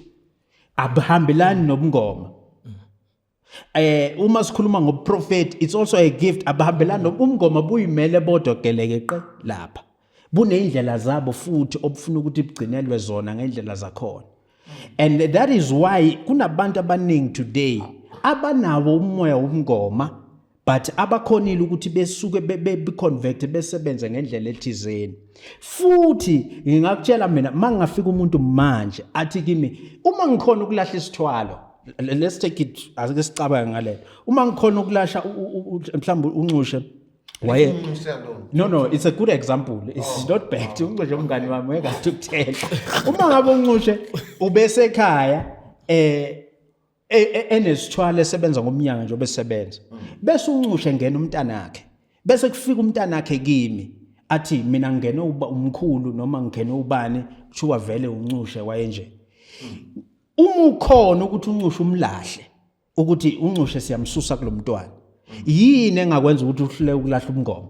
abuhambelani nobungoma. Uma sikhuluma ngoprofet, it's also a gift, abahambelani umngoma, buyimele bodwa gelekeqe lapha, buneyindlela zabo futhi obufuna ukuthi bugcinelwe zona ngendlela zakhona. And that is why kunabantu abaningi today abanawo umoya wobungoma but abakhonile ukuthi besuke be-convert besebenze ngendlela ethizeni. Futhi ngingakutshela mina, mangafika umuntu manje athi kimi, uma ngikhona ukulahla isithwalo, let's take it, ake sicabange ngalento, uma ngikhona ukulahla mhlawumbe uncushe waye, no, it's a good example, it's not bad. Uncushe umngani wami wekade ukuthela, uma ngabe uncushe ubesekhaya enesithwalo esebenza ngomnyanga nje obesebenza, bese uncushe ngena umntanakhe, bese kufika umntanakhe kimi athi mina ngene uba umkhulu noma ngene ubani, kuthiwa vele uncushe wayenje. Uma ukhona ukuthi uncushe umlahle, ukuthi uncushe siyamsusa kulomntwana, yini engakwenza ukuthi uhlule ukulahla umngoma?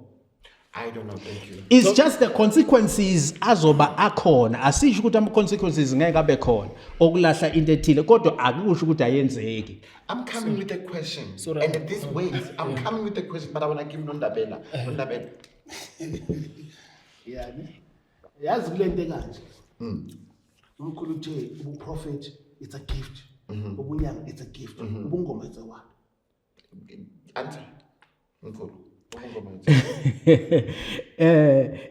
I don't know, thank you. It's just the consequences azoba akhona. Asisho ukuthi ama consequences ngeke abe khona okulahla into ethile, kodwa akusho ukuthi ayenzeki. I'm coming with a question. Sorry. And this wait, I'm coming with a question, but I want to give Nondabela. Nondabela. Yani yazi kule nto ekanje, umkhulu uthe ubuprofet it's a gift, ubunyanga it's a gift, ubungoma it's a what? Answer. Mkhulu. Ubungoma.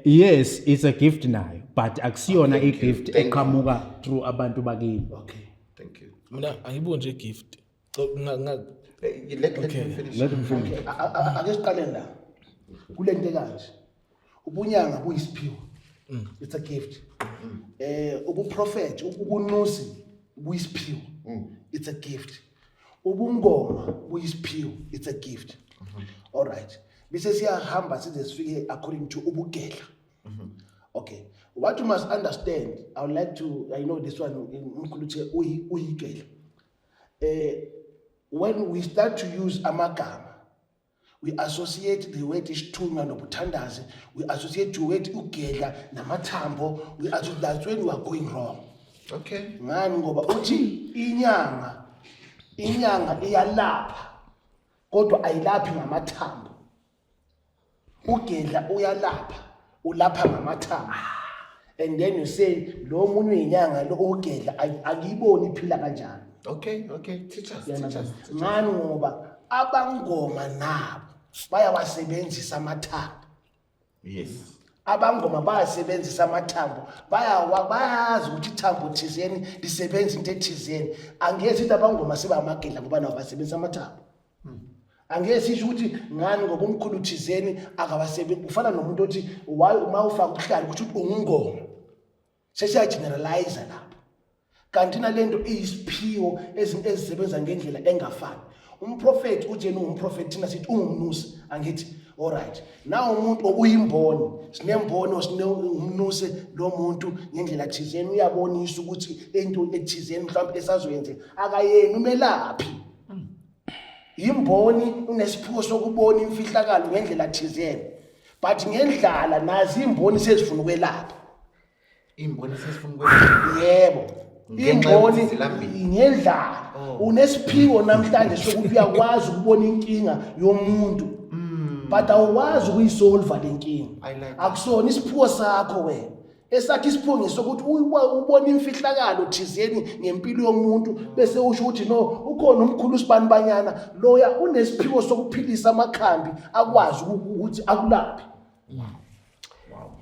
Yes, it's a gift nayo, but akusiyona Thank you. i-gift Thank you. eqhamuka through abantu bakini. Okay. Thank you. Mina angibuki nje gift. Let him finish. Let him finish. Ake siqale la kule nto ekanje, ubunyanga buyisiphiwo, it's a gift. Ubuprofet, ukunusi buyisiphiwo, it's a gift. Ubungoma buyisiphiwo, it's a gift. All right, bese siyahamba size sifike according to ubugedla. Okay, what you must understand, I would like to, I know this one, umkhulu uthe uyigedla. When we start to use amagama, We associate the word isithunywa nobuthandazi, we associate the word ugedla namathambo. We associate, that's when we are going wrong. Ngani? Ngoba uthi inyanga iyalapha, kodwa ayilaphi ngamathambo. Ugedla uyalapha, ulapha ngamathambo. And then you say lo munye uyinyanga, lo ugedla, akuyiboni iphila kanjani. Okay, teachers. You teachers. Understand? Ngani? Ngoba abangoma nabo bayawasebenzisa amathambo. Abangoma bayasebenzisa amathambo, bayazi ukuthi ithambo thizeni lisebenza into ethizeni. Angeke sithi abangoma siba amagedla ngoba nabo basebenzisa amathambo. Angeke sisho ukuthi ngani, ngoba umkhulu thizeni akawasebenzi. Kufana nomuntu othi why uma ufaka ubuhlali kusho ukuthi ungungoma. Sesiyageneralize lapho, kanti nalento iyisiphiwo ezisebenza ngendlela engafani. Umprofeti uthi yena ungumprofeti, thina sithi ungumnusi, angithi? Alright, na umuntu okuyimboni, sinembono, sine umnuse. Lo muntu ngendlela thizeni uyabonisa ukuthi into ethizeni mhlawumbe esazoyenzeka. Akayena umelaphi, imboni, unesiphiwo sokubona imfihlakalo ngendlela thizeni, but ngendlala nazi imboni sezifuna ukwelapha. Imboni sesifuna ukwelapha? Yebo. Ngenxa yokuthi Imboni zilambile. ngendlala. Unesiphiwo namhlanje sokuthi uyakwazi ukubona inkinga yomuntu, but awukwazi ukuyisolva le nkinga. I like that. Akusona isiphiwo sakho wena. Esakho isiphiwo ngesokuthi ubone imfihlakalo thizeni ngempilo yomuntu, bese usho ukuthi no, ukhona umkhulu usibani banyana loya unesiphiwo sokuphilisa, amakhambi akwazi ukuthi akulaphe.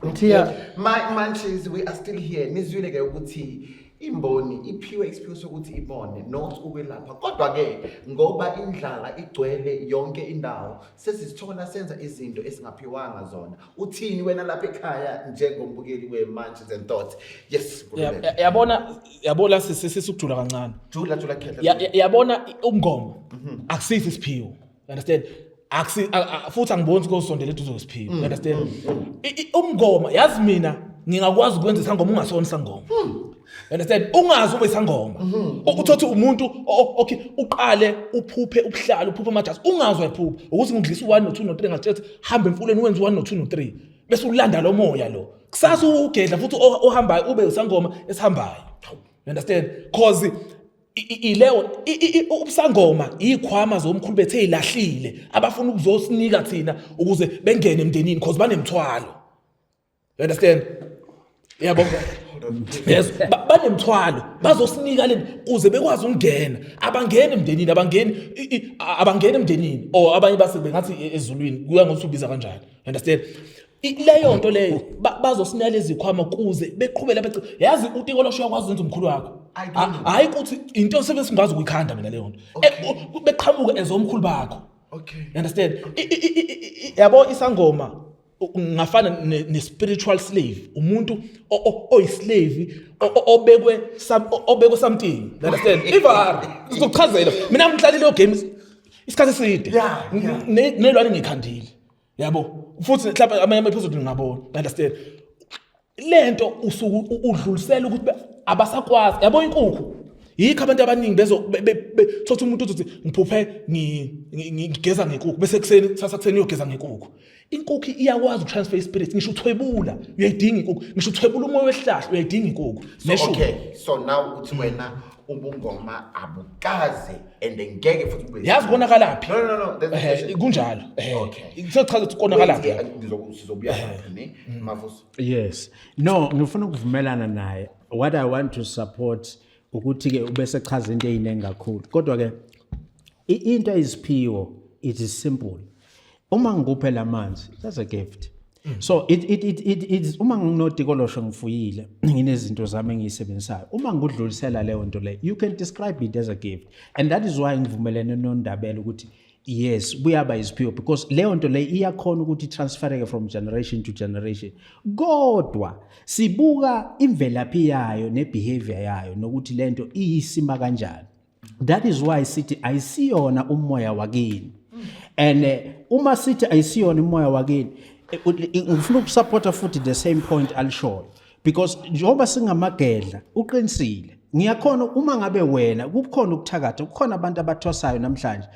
Mthiya. My munchies, we are still here. Nizwile ke ukuthi imboni iphiwe isiphiwo sokuthi ibone, not ukwelapha. Kodwa ke ngoba indlala igcwele yonke indawo, sesisithola senza izinto esingaphiwanga zona. Uthini wena lapha ekhaya njengombukeli we-Munchies and Thoughts? Yes, Nkululeko. Yabona, sisukujula kancane. Jula, jula, khehla. Yabona umngoma akusiso isiphiwo, you understand? Akusi futhi angiboni ukuthi kosondela eduze kwesiphiwo, you understand? Umngoma, yazi mina ngingakwazi ukwenza isangoma ungasona isangoma, you understand? Ungazi ube isangoma. Uthathe umuntu okay, uqale uphuphe ubuhlalo, uphuphe amajazi, ungazi wayiphupha ukuthi ngidlisa u1 no2 no3, ngatshela ukuthi hamba emfuleni wenze u1 no2 no3, bese ulanda lo moya lo. Kusasa ugedla futhi ohambayo ube usangoma esihambayo, you understand? Cause ileyo ubusangoma ikhwama zomkhulu bethe ilahlile abafuna ukuzosinika thina ukuze bengene emndenini, cause banemthwalo, you understand? Yabo, yes, banemthwalo, bazosinika le kuze bekwazi ukungena. Abangeni emndenini, abangeni abangeni emndenini, or abanye base bengathi ezulwini, kuya ngokuthi ubiza kanjani, you understand? Leyo nto leyo bazosinika lezi khwama kuze beqhubele yazi utikolosho uyakwazi ukwenza umkhulu wakho. I don't know. Hhayi ukuthi into sebesingazi ukuyikhanda mina leyo nto. Beqhamuke ezomkhulu bakho. You understand? Yabo, isangoma ngafana ne-spiritual slave, umuntu oyislave obekwe something, you understand? Ivar ngizokuchazela mina, ngidlala leyo game isikhathi eside. Nelwane ngikhandile, yabo, futhi mhlawumbe amanye ama-episode ngingabona, you understand? Lento usuke udlulisela ukuthi abasakwazi, yabo, inkukhu yikho abantu abaningi bezo thotha umuntu uthi ngiphuphe ngigeza ngenkukhu, bese kuseni kusasa kuseni uyogeza ngenkukhu. Inkukhu iyakwazi ukutransfer ispirit. Ngisho uthwebula uyayidinga inkukhu, ngisho uthwebula umoya wesihlahla uyayidinga inkukhu. So okay, so now uthi wena ubungoma abukaze and ngeke futhi kube Yazi konakalaphi? No, no, no, there's a question. Kunjalo. Ngizochaza ukuthi konakalaphi. Wait, sizobuya lapho ne Mavuso. Yes. No, ngifuna ukuvumelana naye. What I want to support ukuthi ke ubese chaza into eziningi kakhulu. Kodwa ke into eyisiphiwo, it is simple. Uma ngikuphe lamanzi, that's a gift. So it is uma nginotikolosho ngifuyile, nginezinto zami engiyisebenzisayo. Uma ngikudlulisela leyo nto leyo, you can describe it as a gift. And that is why ngivumelene noNdabela ukuthi yes, kuyaba isiphiwo, because leyo nto leyo iyakhona ukuthi transfereke from generation to generation, kodwa sibuka imvelaphi yayo nebehavior yayo nokuthi lento iyisima kanjani. That is why sithi ayisiyona umoya wakini. And uma sithi ayisiyona umoya wakini, ngifuna ukusupporta futhi the same point alishoyo, because njengoba singamagedla, uqinisile. Ngiyakhona uma ngabe wena kukhona ukuthakatha, kukhona abantu abathosayo namhlanje.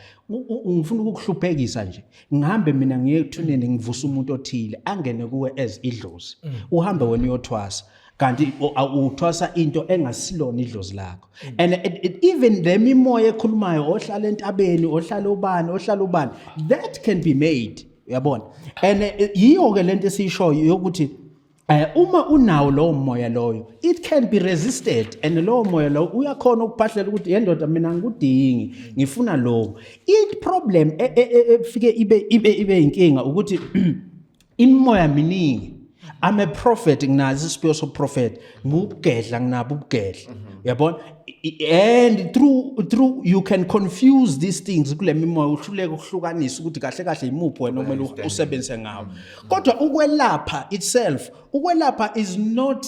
Ngifuna ukukuhluphekisa nje. Ngihambe mina ngiye ethuneni ngivuse umuntu othile angene kuwe as idlozi. Uhambe wena uyothwasa. Kanti uthwasa into engasilona idlozi lakho. And even le mimoya ekhulumayo ohlala entabeni, ohlala ubani, ohlala ubani, that can be made. Uyabona? And yiyo ke lento esiyishoyo yokuthi uma unawo lowo moya loyo, it can be resisted, and lowo moya lowo uyakhona ukuphahlela ukuthi yendoda mina ngikudingi, ngifuna lokho. I problem efike ibe inkinga ukuthi imimoya miningi. I'm a prophet, nginazo isiphiwo soprofet, ngubugedla, nginabo ubugedla, uyabona? And through you can confuse these things kule mimoya, uhluleke ukuhlukanisa ukuthi kahle kahle imuphi wena okumele usebenzise ngawo. Kodwa ukwelapha itself, ukwelapha is not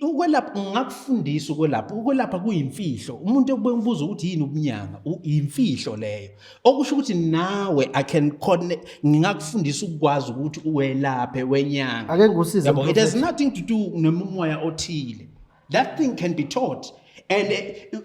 ukwelapha, ngingakufundisa ukwelapha. Ukwelapha kuyimfihlo. Umuntu ekubuza ukuthi yini ubunyanga, yimfihlo leyo, okusho ukuthi nawe I can connect, ngingakufundisa ukwazi ukuthi uwelaphe wenyanga. Ake ngikusize, Yabo, it has Mprofethi. nothing to do nomoya othile. That thing can be taught. And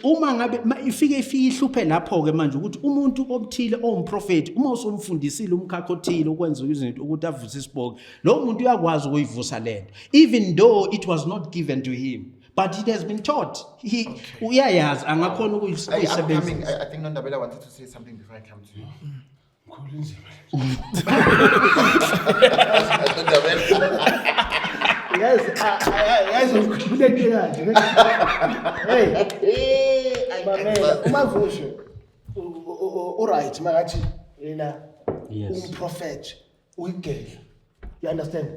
uma ngabe ifike ihluphe lapho ke manje ukuthi umuntu obuthile owumprofeti, uma usumfundisile umkhakha othile ukwenza izinto ukuthi avuse isipoki, lo muntu uyakwazi ukuyivusa lento, even though it was not given to him, but it has been taught. He uyayazi, angakhona I'm coming. ukuyisebenzisa. I think Nondabela wanted to say something before I come to you. Mkhulu, inzima. Nondabela. Yazi mkhulu, into kanje. Hey, mamela, uMavushe uright makathi yena umprophet, uyigedla, you understand?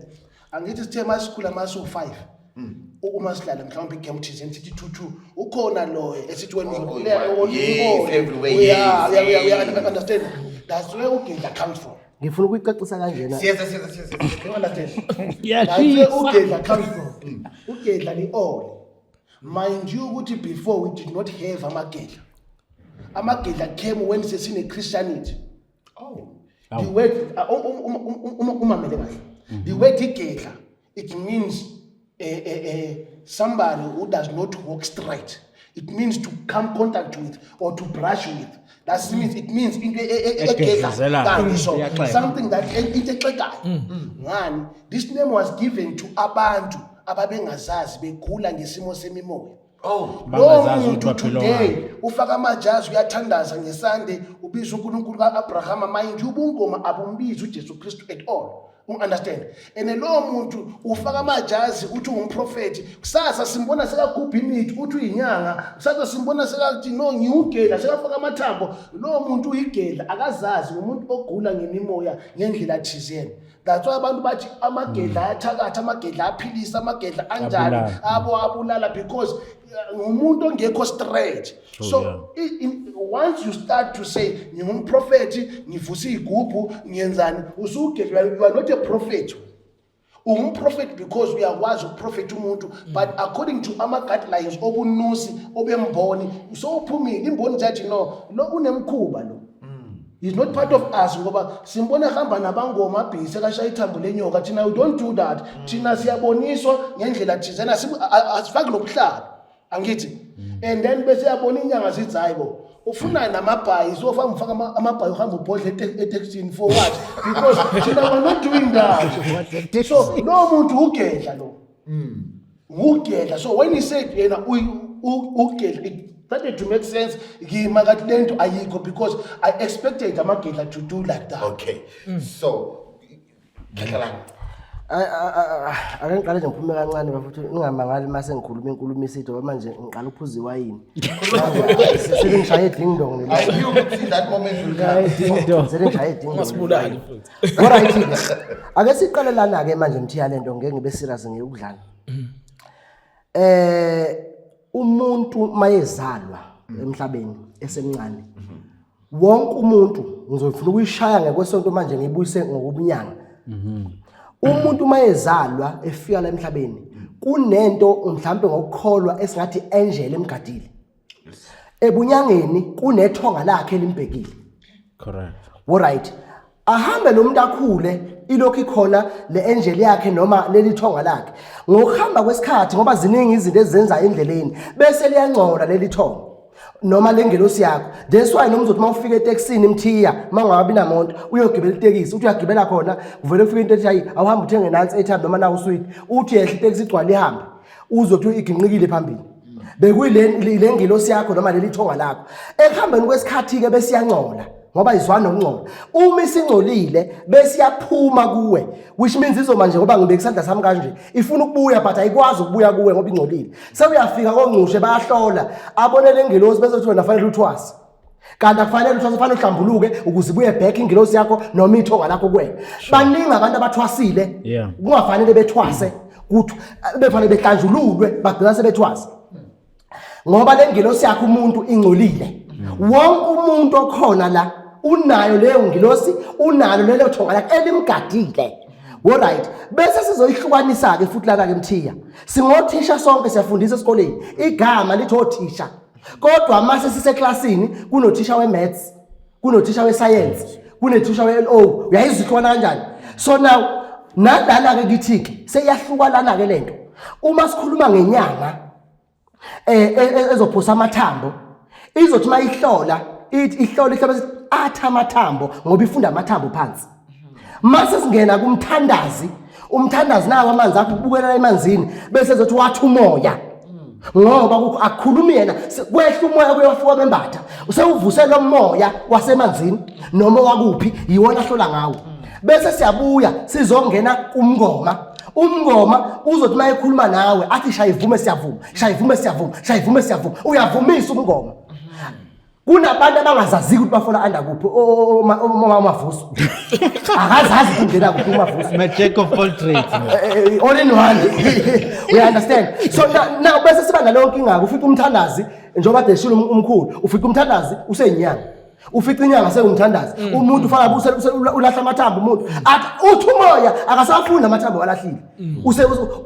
Angithi sithe masikhula masu 5, uma sidlala mhlawumbe igame thizeni, sithi 2-2, ukhona loyo esithi wena Oh, uzokuleya. oh, yes, everywhere, yes, yes. Understand? That's where ugedla comes from. Ngifuna ukuyicacisa kanjena. Siyeza, siyeza, siyeza. You understand? Yeah, That's where she's- ugedla comes from. Ugedla li-ole. Mind you ukuthi before we did not have amagedla. Amagedla came when sesine-Christianity. Oh. The word, umamele kahle, the word igedla, it means somebody who does not walk straight. It means to come contact with or to brush with. That means, it means into egedla Egedlezelayo. kanje so. Iyaxega. Something that into exegayo. Ngani this name was given to abantu ababengazazi, begula ngesimo semimoya. Oh. Lo Bangazazi ukuthi muntu baphila today ngani. ufaka amajazi, uyathandaza ngesande, ubiza uNkulunkulu kaAbraham. Mind you, ubungoma abumbizi uJesu Kristu at all, understand? And lo muntu ufaka amajazi, uthi ungumprofeti. Kusasa simbona sekagubha imithi, uthi uyinyanga. Kusasa simbona sekathi no, ngiwugedla, sekafaka amathambo. Lo muntu uyigedla, akazazi, ngumuntu ogula ngemimoya ngendlela thizeni. That's why abantu bathi amagedla ayathakatha, amagedla aphilisa, amagedla anjani. Abulala. Abo abulala because ngumuntu ongekho straight. So once you start to say ngingumprofeti, ngivusa iy'gubhu, ngiyenzani, usugedla. You are not a prophet. Ungumprofeti because uyakwazi ukuprofetha umuntu, but according to ama-guidelines obunusi obemboni, sowuphumile imboni zathi no, lo unemkhuba, lo he's not part of us, ngoba simbona ehamba nabangoma abhisi, ekashaya ithambo lenyoka. Thina we don't do that. Thina siyaboniswa ngendlela thizena, asifaki nobuhlalo, angithi? And then bese yabona inyanga zithi, hayi bo, ufuna namabhayi, so ufamba ufaka amabhayi, uhamba ubhodle etekisini for what? Because thina we're not doing that. So lo muntu ugedla, lo ugedla. So when he said yena ugedla, it started to make sense kimi kathi lento ayikho, because I expected amagedla to do like that. Okay. So, Khehla. Ake ngiqale nje ngiphume kancane bafuthu, ningamangali uma sengikhuluma inkulumo isitho, ngoba manje ngiqala ukuphuza iwayini. Manje, selingishaye ding dong. I knew ukuthi that moment will come. Ding dong. Selingishaye ding dong. Ungasibulali futhi. Alright ke, ake siqale lana ke manje, Mthiya, lento ngeke ngibe serious ngiyokudlala. Umuntu mayezalwa emhlabeni esemncane, wonke umuntu, ngizofuna ukuyishaya ngekwesonto manje, ngibuyise ngokubunyanga. Umuntu mayezalwa efika la emhlabeni, kunento mhlambe ngokukholwa esingathi angel emgadile. Ebunyangeni kunethonga lakhe elimbhekile. Correct. Alright. Ahambe lo muntu akhule, ilokhu ikhona le angel yakhe noma leli thonga lakhe. Ngokuhamba kwesikhathi, ngoba ziningi izinto ezizenzayo endleleni, bese liyangcola leli thonga noma lengelosi yakho. That's why noma uzothi uma ufika etekisini, Mthiya, uma ungabi namonto, uyogibela itekisi, uthi uyagibela khona, kuvele kufike into ethi, hayi, awuhambe uthenge nansi airtime noma nawu uswidi. Uthi yehla, itekisi igcwale, ihambe, uzothi iginqikile phambili, bekuyile le ngelosi yakho noma leli thonga lakho. Ekuhambeni kwesikhathi-ke besiyangcola, ngoba izwana nokungcola. Uma isingcolile, besiyaphuma kuwe, which means izoma nje, ngoba ngibeka isandla sami kanje, ifuna ukubuya but ayikwazi ukubuya kuwe ngoba ingcolile. Sewuyafika kongcushe, bayahlola, abone le ngelosi, bese kuthi wena fanele uthwase, kanti akufanele uthwase, fanele uhlambuluke ukuze ibuye back ingelosi yakho noma ithonga lakho kuwena. Baningi abantu abathwasile kungafanele bethwase, kuthi befanele behlanjululwe, bagcina sebethwasa ngoba le ngelosi yakhe umuntu ingcolile. Wonke umuntu okhona la unayo leyo ngilosi, unalo lelo thonga lakhe elimgadile. Alright, bese sizoyihlukanisa ke futhi lana ke, Mthiya. Singothisha sonke, siyafundisa esikoleni, igama lithi othisha, kodwa mase siseklasini kunothisha we-maths, kunothisha we-science, kunethisha we-LO. Uyayizwa ihlukana kanjani? So now nalana-ke kithi-ke seyahluka lana-ke lento. Uma sikhuluma ngenyanga ezophosa amathambo, izothi mayihlola, ithi ihlola, ihlola bese athi amathambo, ngoba ifunda amathambo phansi. Mase singena kumthandazi, umthandazi nawo amanzi akho ubukela emanzini, bese ezothi wathi umoya, ngoba kukho akukhulumi yena, kwehla umoya kuyofika bembatha, usewuvuse lo moya wasemanzini noma wakuphi, yiwona ahlola ngawo. Bese siyabuya sizongena kumngoma. Umngoma uzothi uma ekhuluma nawe athi, shaya ivume siyavuma, shaya ivume siyavuma, shaya ivume siyavuma. Uyavumisa umngoma. Kunabantu abangazaziyo ukuthi bafola under kuphi. Umavuso akazazi ukuthi ungena kuphi umavuso. My jack of all trades, man. All in one, we understand. So now bese siba naleyo nkinga, ufika umthandazi, njengoba deshilo umkhulu, ufika umthandazi useyinyanga, ufica inyanga sewumthandazi. Umuntu ufana ulahla amathambo, umuntu athi uthi umoya, akasafuni amathambo, walahlile,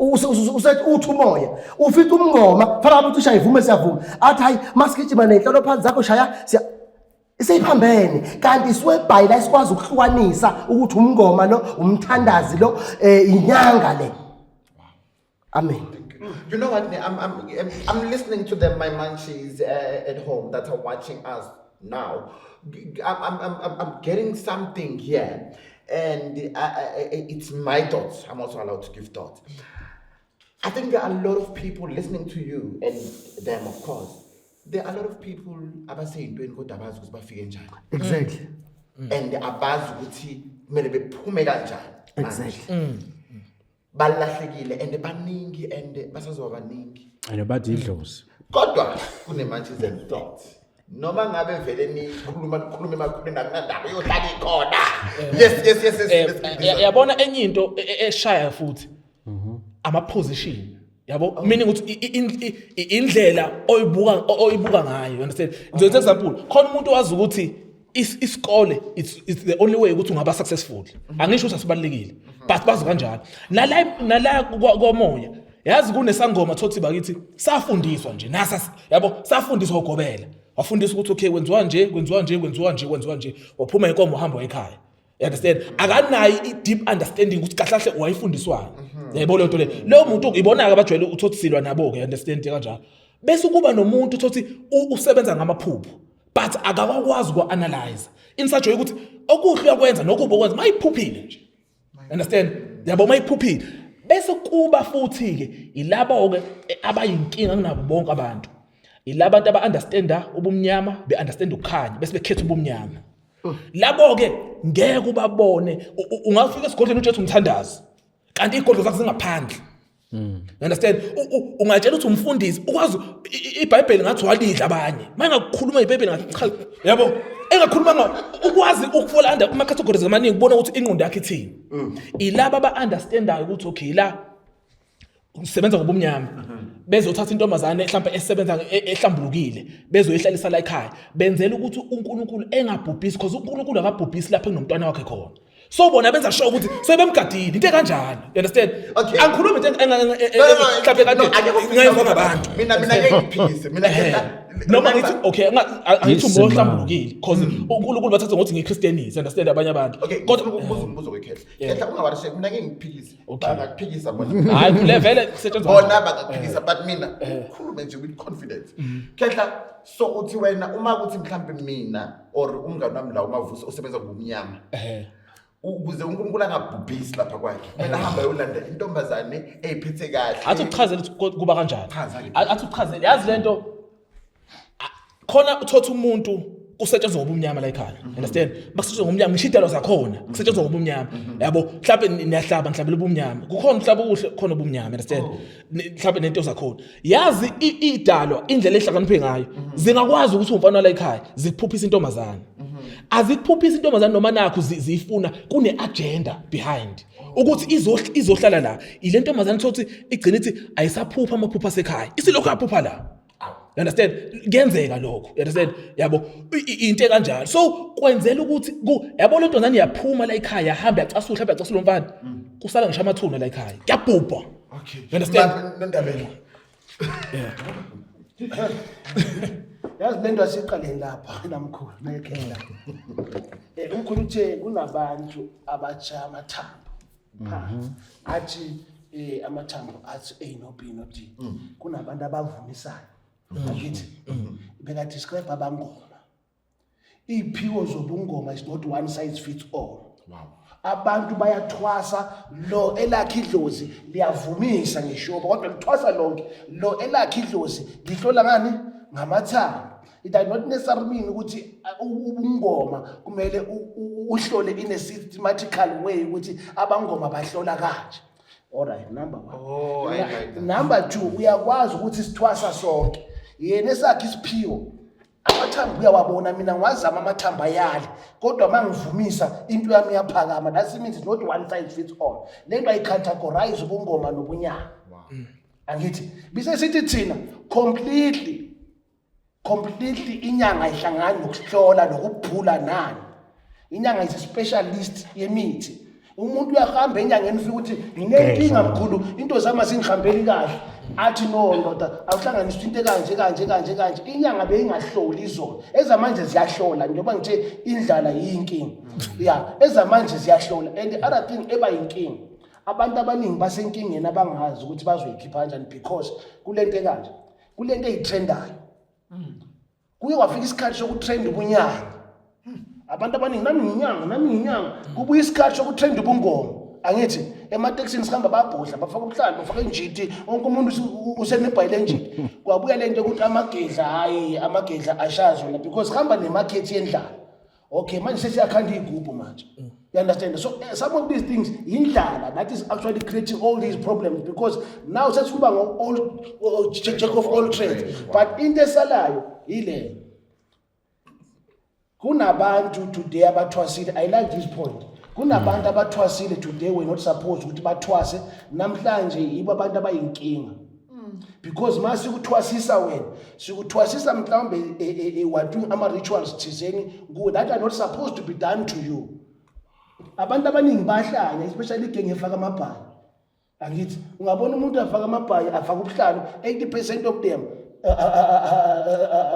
usethi uthi umoya. Ufica umngoma, fana ukuthi ushaya ivume siyavuma, athi hayi, masigijima nenhlolo phansi zakho, shaya siya, seyiphambene. Kanti siwebhayi la sikwazi ukuhlukanisa ukuthi umngoma lo, umthandazi lo, inyanga le. Amen. You know what? I'm listening to them, my munchies at home that are watching us now. I'm getting something here, and it's my thoughts. I'm also allowed to give thoughts. I think there are a lot of people listening to you and them, of course. There are a lot of people abaseyintweni kodwa abazi ukuthi bafike njani. And abazi ukuthi kumele bephume kanjani manje. Balahlekile and baningi and basazoba baningi. And bathi idlozi. Kodwa kune-munchies and thoughts, noma ngabe vele nikhuluma, nikhuluma emakhuleni, akunandaba, iyohlala ikhona. Yes. Let's keep this up. Yabona enye into eshaya futhi, ama-position, yabo, meaning ukuthi indlela oyibuka ngayo, you understand? Ngizoyenza example. Khona umuntu owazi ukuthi isikole it's the only way ukuthi ungaba successful. Angisho ukuthi asibalulekile, but bazi kanjalo. Nala komoya, yazi, kunesangoma thothi bakithi safundiswa nje nasa, yabo, safundiswa ugobela, wafundiswa ukuthi okay, kwenziwa nje, kwenziwa nje, kwenziwa nje, kwenziwa nje, waphuma inkomo, uhamba ekhaya. You understand? Akanayo i-deep understanding ukuthi kahle kahle wayifundiswani. Yayibona leyo nto leyo. Leyo muntu ibona-ke abajwayele uthothi silwa nabo-ke, you understand, kanjalo. Bese kuba nomuntu uthothi usebenza ngamaphupho but akakwazi uku-analyze in such a way ukuthi okuhle uyakwenza nokubi okwenza mayiphuphile nje. Understand? Yabo, mayiphuphile. Bese kuba futhi-ke ilabo-ke abayinkinga kunabo bonke abantu. Ilabantu aba-understanda ubumnyama, be-understand ukukhanya, bese bekhetha ubumnyama. Labo-ke ngeke ubabone. Ungafika esigodlweni utshe umthandazi, kanti iy'godlo zakho zingaphandle. You understand? Ungatshela ukuthi umfundisi, ukwazi iBhayibheli ngathi walidla abanye. Mayengakukhuluma iBhayibheli ngathi cha, yabo, engakhuluma nga ukwazi ukufola under kuma categories amaningi, ubona ukuthi ingqondo yakhe ithini. Ilaba aba understandayo ukuthi okay, la usebenza ngobumnyama, bezothatha intombazane mhlawumbe esebenza ehlambulukile, bezoyihlalisa la ekhaya, benzela ukuthi uNkulunkulu engabhubhisi, because uNkulunkulu akabhubhisi lapho ekunomntwana wakhe khona. So bona benza sure ukuthi sebemgadile into ekanjalo, you understand? Okay. Angikhulumi into mhlawumbe kade ngayizwa ngabantu. Mina ngeke ngiphikise mina kehla. Noma ngithi okay, angithi Yes, umoya ma. ohlambulukile because uNkulunkulu bathatha ngokuthi ngiyiChristianity, understand abanye abantu. Okay, Kodwa kodwa ukubuza umbuzo wekhehla. Khehla ungawarishe mina ngeke ngiphikise. Okay. Bangakuphikisa bona. Hayi, kule vele kusetshenzwa Bona bangakuphikisa but mina ukhulume nje with confidence. Khehla, so uthi wena uma kuthi mhlambe mina or umngani wami la uMavuso usebenza ngomnyama. Ukuze uNkulunkulu angabhubhisi lapha kwakhe kumele ahambe ayolanda intombazane eyiphethe kahle. Athi uchazele ukuthi kuba kanjani. Chaza-ke. Athi uchazele, yazi lento khona uthotha umuntu kusetshenzwa ngobumnyama la ekhaya, understand? Bakusetshenzwa ngobumnyama, ngisho idalo zakhona kusetshenzwa ngobumnyama, yabo. Mhlawumbe niyahlaba nihlabela ubumnyama, kukhona mhlawumbe okuhle khona ubumnyama, understand? Mhlawumbe nento zakhona, yazi idalwa indlela ehlakaniphe ngayo, zingakwazi ukuthi umfana wala ekhaya zikuphuphisa intombazane, azikuphuphisa intombazane noma nakho ziyifuna, kune agenda behind ukuthi izohlala la ile ntombazane. Thothi igcina ithi ayisaphupha amaphupha asekhaya, isilokhu yaphupha la, you understand? Kuyenzeka lokho, you understand? Yabo, into ekanjalo. So kwenzela ukuthi yabo, le ntombazane iyaphuma la ekhaya, yahamba yacasula, mhlawumbe yacasula umfana, kusala ngisho amathuna la ekhaya, kuyabhubha. Okay. You understand? Nondabela. Yazi le nto asiqaleni lapha namkhulu nekhehla. Umkhulu uthe kunabantu abatsha amathambo phansi, athi amathambo athi A no B no D. Kunabantu abavumisayo, angithi beka describe abangoma. Iy'phiwo zobungoma is not one size fits all. Abantu bayathwasa, lo elakhe idlozi liyavumisa ngishoba, kodwa lithwasa lonke. Lo elakhe idlozi lihlola ngani? Ngamathambo. It does not necessarily mean ukuthi ubungoma kumele uhlole in a systematical way, ukuthi abangoma bahlola kanje. Alright, number one. Oh, I like that. Number two, uyakwazi ukuthi sithwasa sonke, yena esakhe isiphiwo amathambo uyawabona. Mina ngiwazama amathambo ayale, kodwa uma ngivumisa into yami iyaphakama. That means it's not one size fits all. Le nto ayicategorize ubungoma nobunyanga, angithi? Bise sithi thina completely inyanga ayihlangani nokuhlola nokubhula nani. Inyanga is a specialist yemithi. Umuntu uyahamba enyangeni, ufike ukuthi nginenkinga mkhulu, into zami azingihambeli kahle. Athi no ndoda, awuhlanganiswa into ekanje kanje kanje kanje. Inyanga beyingahloli izona, ezamanje ziyahlola, njengoba ngithe indlala yinkinga ya, ezamanje ziyahlola. And the other thing eba yinkinga, abantu abaningi basenkingeni abangazi ukuthi bazoyikhipha kanjani, because kulento ekanje, kulento eyitrendayo, kuye kwafika isikhathi sokutrend ubunyanga. Abantu abaningi, nami nginyanga, nami nginyanga. Kubuya isikhathi sokutrend ubungoma, angithi? Ematekisini sihamba, babhodla, bafaka ubuhlali, bafaka injiti, wonke umuntu usenebhayi lenjiti. Kwabuya lento yokuthi amagedla, hhayi, amagedla ashaya zona, because hamba nemakhethi yendlala. Okay, manje sesiyakhanda iy'gubhu manje, you understand? So some of these things yindlala that is actually creating all these problems, because now sesikuba ngo-all jack of all trades. But into esalayo yile, kunabantu today abathwasile. I like this point. Kunabantu abathwasile today were not supposed ukuthi bathwase. Namhlanje yibo abantu abayinkinga, because ma sikuthwasisa wena, sikuthwasisa mhlawumbe we are doing ama-rituals thizeni kuwe that are not supposed to be done to you. Abantu abaningi bahlanya, especially igenge efaka amabhayi, angithi? Ungabona umuntu afaka amabhayi, afaka ubuhlalo, 80% of them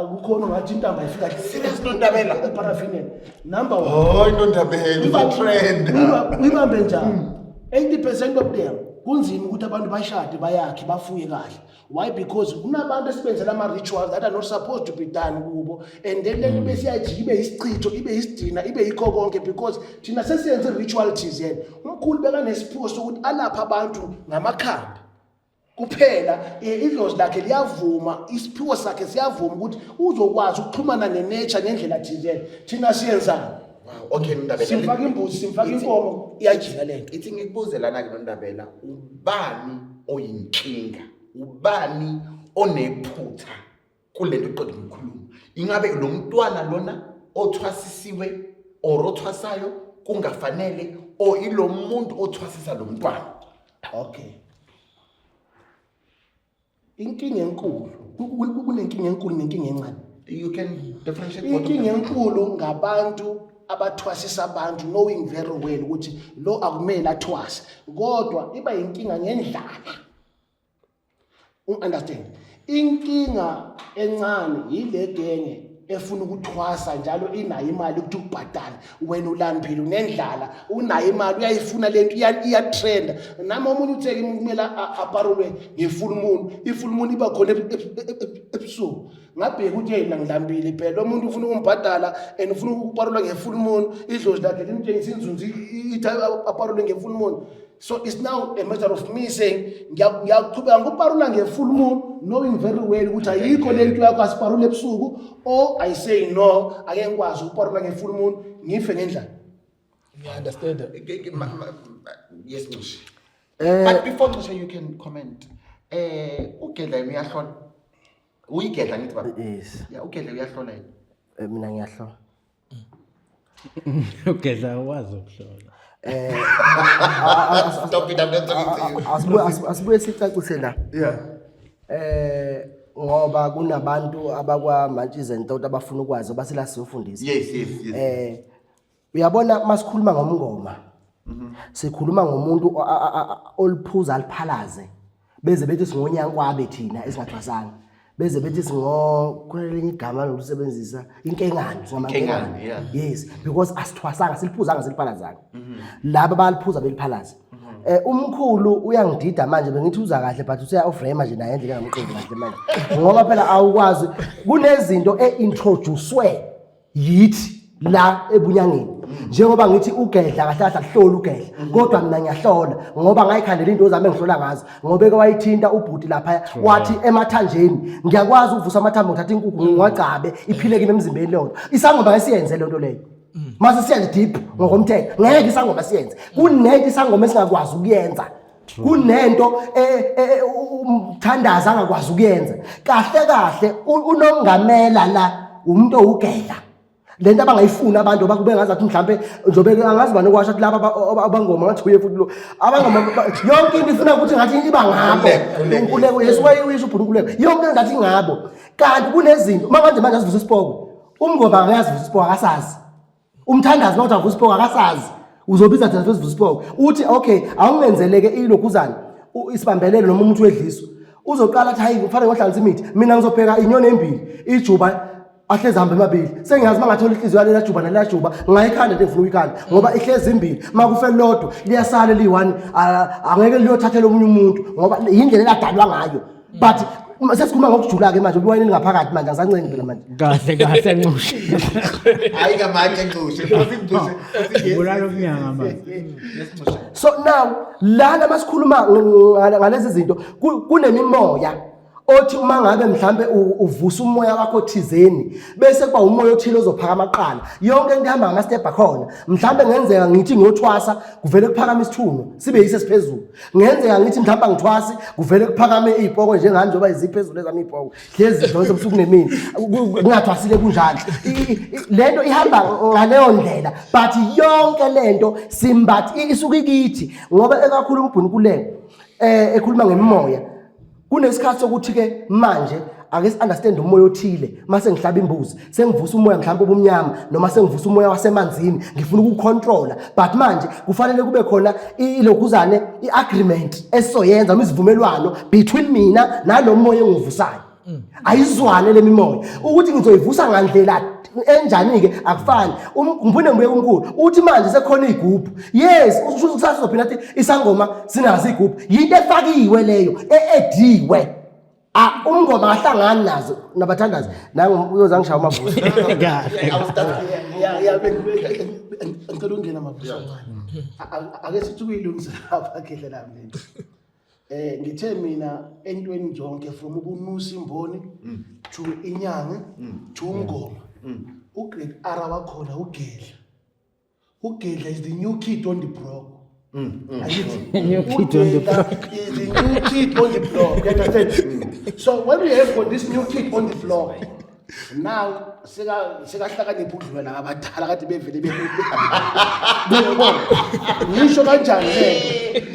kukhona ungathi intambo ayifika. Serious, Nondabela? Eparafineni, number one. Oh, Nondabela, uzotrend. Uyibambe njani? 80% of them kunzima ukuthi abantu bashade, bayakhe, bafuye kahle. Why? Because kunabantu esibenzela ama-rituals that are not supposed to be done kubo, and then lento bese iyajika ibe isichitho, ibe isidina, ibe yikho konke, because thina sesiyenze i-ritual thizeni. Umkhulu bekanesiphiwo sokuthi alaphe abantu ngamakhambi kuphela. Idlozi lakhe liyavuma, isiphiwo sakhe siyavuma ukuthi uzokwazi ukuxhumana ne-nature ngendlela thizeni. Thina siyenzani? Wow, okay Nondabela. Simfaka imbuzi, simfaka inkomo, iyajika lento. Ithi ngikubuze lana ke Nondabela, ubani oyinkinga? Ubani onephutha kulento oqeda ukukhuluma? Ingabe lo mntwana lona othwasisiwe or othwasayo kungafanele, or ilo muntu othwasisa lo mntwana? Okay, inkinga enkulu, kunenkinga enkulu nenkinga encane. You can differentiate both of Inkinga them. enkulu ngabantu abathwasisa abantu knowing very well ukuthi lo akumele athwase, kodwa iba inkinga ngendlala. Understand? Inkinga encane yile genge efuna ukuthwasa njalo, inayo imali ukuthi ubhadale. Wena ulambile, unendlala, unayo imali, uyayifuna lento, iyatrenda. Nami omunye uthe kimi kumele aparulwe nge-full moon. I-full moon iba khona ebusuku. Ngabheka ukuthi hey, mina ngilambile phela, lo muntu ufuna ukumbhadala and ufuna ukuparulwa nge-full moon. Idlozi lakhe limtshengisa inzunzu, ithi aparulwe nge-full moon. So it's now a matter of me saying ngiyaqhubeka ngokuparula nge-full moon, knowing very well ukuthi ayikho le nto yakho, asiparule ebusuku, or I say no, ake ngikwazi ukuparula nge-full moon, ngife ngendlala. Ngiya-understand. Yes, Nxushe. But before Nxushe, you can comment. Ugedla yena uyahlola. Uyigedla ngithi baba. Yes. Yeah, ugedla uyahlola yena. Mina ngiyahlola. Ugedla wazi ukuhlola. Stop it, I'm not talking to you. Asibuye sicacise la. Ngoba kunabantu abakwa Mantshi and Thought abafuna ukwazi basila siyofundisa. Yes. Uyabona, masikhuluma ngomngoma, sikhuluma ngomuntu oliphuza aliphalaze, beze bethi singonyankwabe thina esingathwasanga, beze bethi singo khona lelinye igama lokusebenzisa, inkengane, singamankengane. Inkengane, yeah. Yes, because asithwasanga, siliphuzanga, siliphalazanga. Laba baliphuza beliphalaza. Umkhulu uyangidida manje, bengithi uza kahle, but useya off-frame nje naye endlela engamqondi kahle manje, ngoba phela awukwazi, kunezinto e-introducwe yithi la ebunyangeni. Njengoba ngithi ugedla kahle kahle akuhloli ugedla, kodwa mina ngiyahlola ngoba ngayikhandela into zami engihlola ngazo, ngoba eke wayithinta ubhuti lapha, wathi emathanjeni ngiyakwazi ukuvusa amathambo, ngithatha inkukhu ngiwagcabe, iphile kimi emzimbeni leyo nto. Isangoma ngesiyenze leyo nto leyo. Mase siyenze deep ngokomthetho, ngeke isangoma siyenze. Kunento isangoma esingakwazi ukuyenza, kunento umthandazo angakwazi ukuyenza kahle kahle. Unongamela la umuntu owugedla lento abangayifuni abantu bakube ngazathi mhlambe njobe angazi bani okwasho ukuthi laba abangoma ngathi uye futhi lo abangoma yonke into ifuna ukuthi ngathi iba ngabo. Inkuleko, Yesu wayeyisho ubhuti inkuleko, yonke into ngathi ngabo, kanti kunezinto uma manje manje asivusa isipoko. Umngoma akayazi isipoko, akasazi. Umthandazi mawuthi avusa isipoko, akasazi. Uzobiza thina sivusa isipoko, uthi okay, awungenzeleke ilokhuzana, isibambelelo noma umuntu wedliswa, uzoqala athi hayi, kufanele ngohlanganisa imithi, mina ngizobheka inyoni embili, ijuba ahlezi hambe emabili, sengiyazi uma ngathola inhliziyo yalela juba nalela juba, ngayikhanda into engifuna ukuyikhanda, ngoba ihlezi imbili, uma kufe lodwa liyasala eliyi-one, angeke liyothathela omunye umuntu, ngoba yindlela eladalwa ngayo. But sesikhuluma ngokujula-ke manje, ubuwayini ngaphakathi manje, angisancengi phela manje. Kahle kahle, Nxushe. Hayi kamatshe Nxushe. Futhi Nxushe. Bulala umnyanga manje. Yes, Nxushe. So now lana masikhuluma ngalezi zinto, kunemimoya othi uma ngabe mhlambe uvusa umoya wakho thizeni, bese kuba umoya othile ozophakama kuqala. Yonke into ihamba ngama-step akhona. Mhlambe ngenzeka ngithi ngiyothwasa, kuvele kuphakama isithunywa sibe yise siphezulu. Ngenzeka ngithi mhlawumbe angithwasi, kuvele kuphakame iy'poko njengami, njengoba ziphezulu ezami iy'poko, hlezi zidonsa ebusuku nemini, ngingathwasile kunjalo. Le nto ihamba ngaleyo ndlela, but yonke le nto simbathi isuke ikithi, ngoba ekakhulu umbhunikuleko ekhuluma ngemimoya, kunesikhathi sokuthi ke manje ake si-understand umoya othile. Mase ngihlaba imbuzi, sengivusa umoya mhlawumbe obumnyama, noma sengivusa umoya wasemanzini, ngifuna ukucontrola, but manje kufanele kube khona ilokhuzane, i-agreement esizoyenza noma isivumelwano between mina nalo moya engiwuvusayo. Ayizwane le mimoya ukuthi ngizoyivusa ngandlela enjani-ke, akufani. Ngiphinde ngibuye kumkhulu, uthi manje sekhona iy'gubhu. Yes, usho kusasa uzophinda athi isangoma sinazo iy'gubhu. Yinto efakiwe leyo, e-ediwe. Ah, umngoma akahlangani nazo nabathandazi nangu uyoza ngishaya umavuso. Kahle. I will start here. Ya, ngicela ukungena mavuso kancane. Ake sithi ukuyilungisa lapha khehle lami lento. Ngithe mina entweni zonke, from ukunusa imboni to inyanga to umngoma, ugrade R wakhona ugedla. Ugedla is the new kid on the block. Angithi? New kid on the Ugedla is the new kid on the block. You understand? So when we have got this new kid on the block, now sekahlakanipha ukudlula laba abadala kade bevele bekhona. Ngisho kanjani le?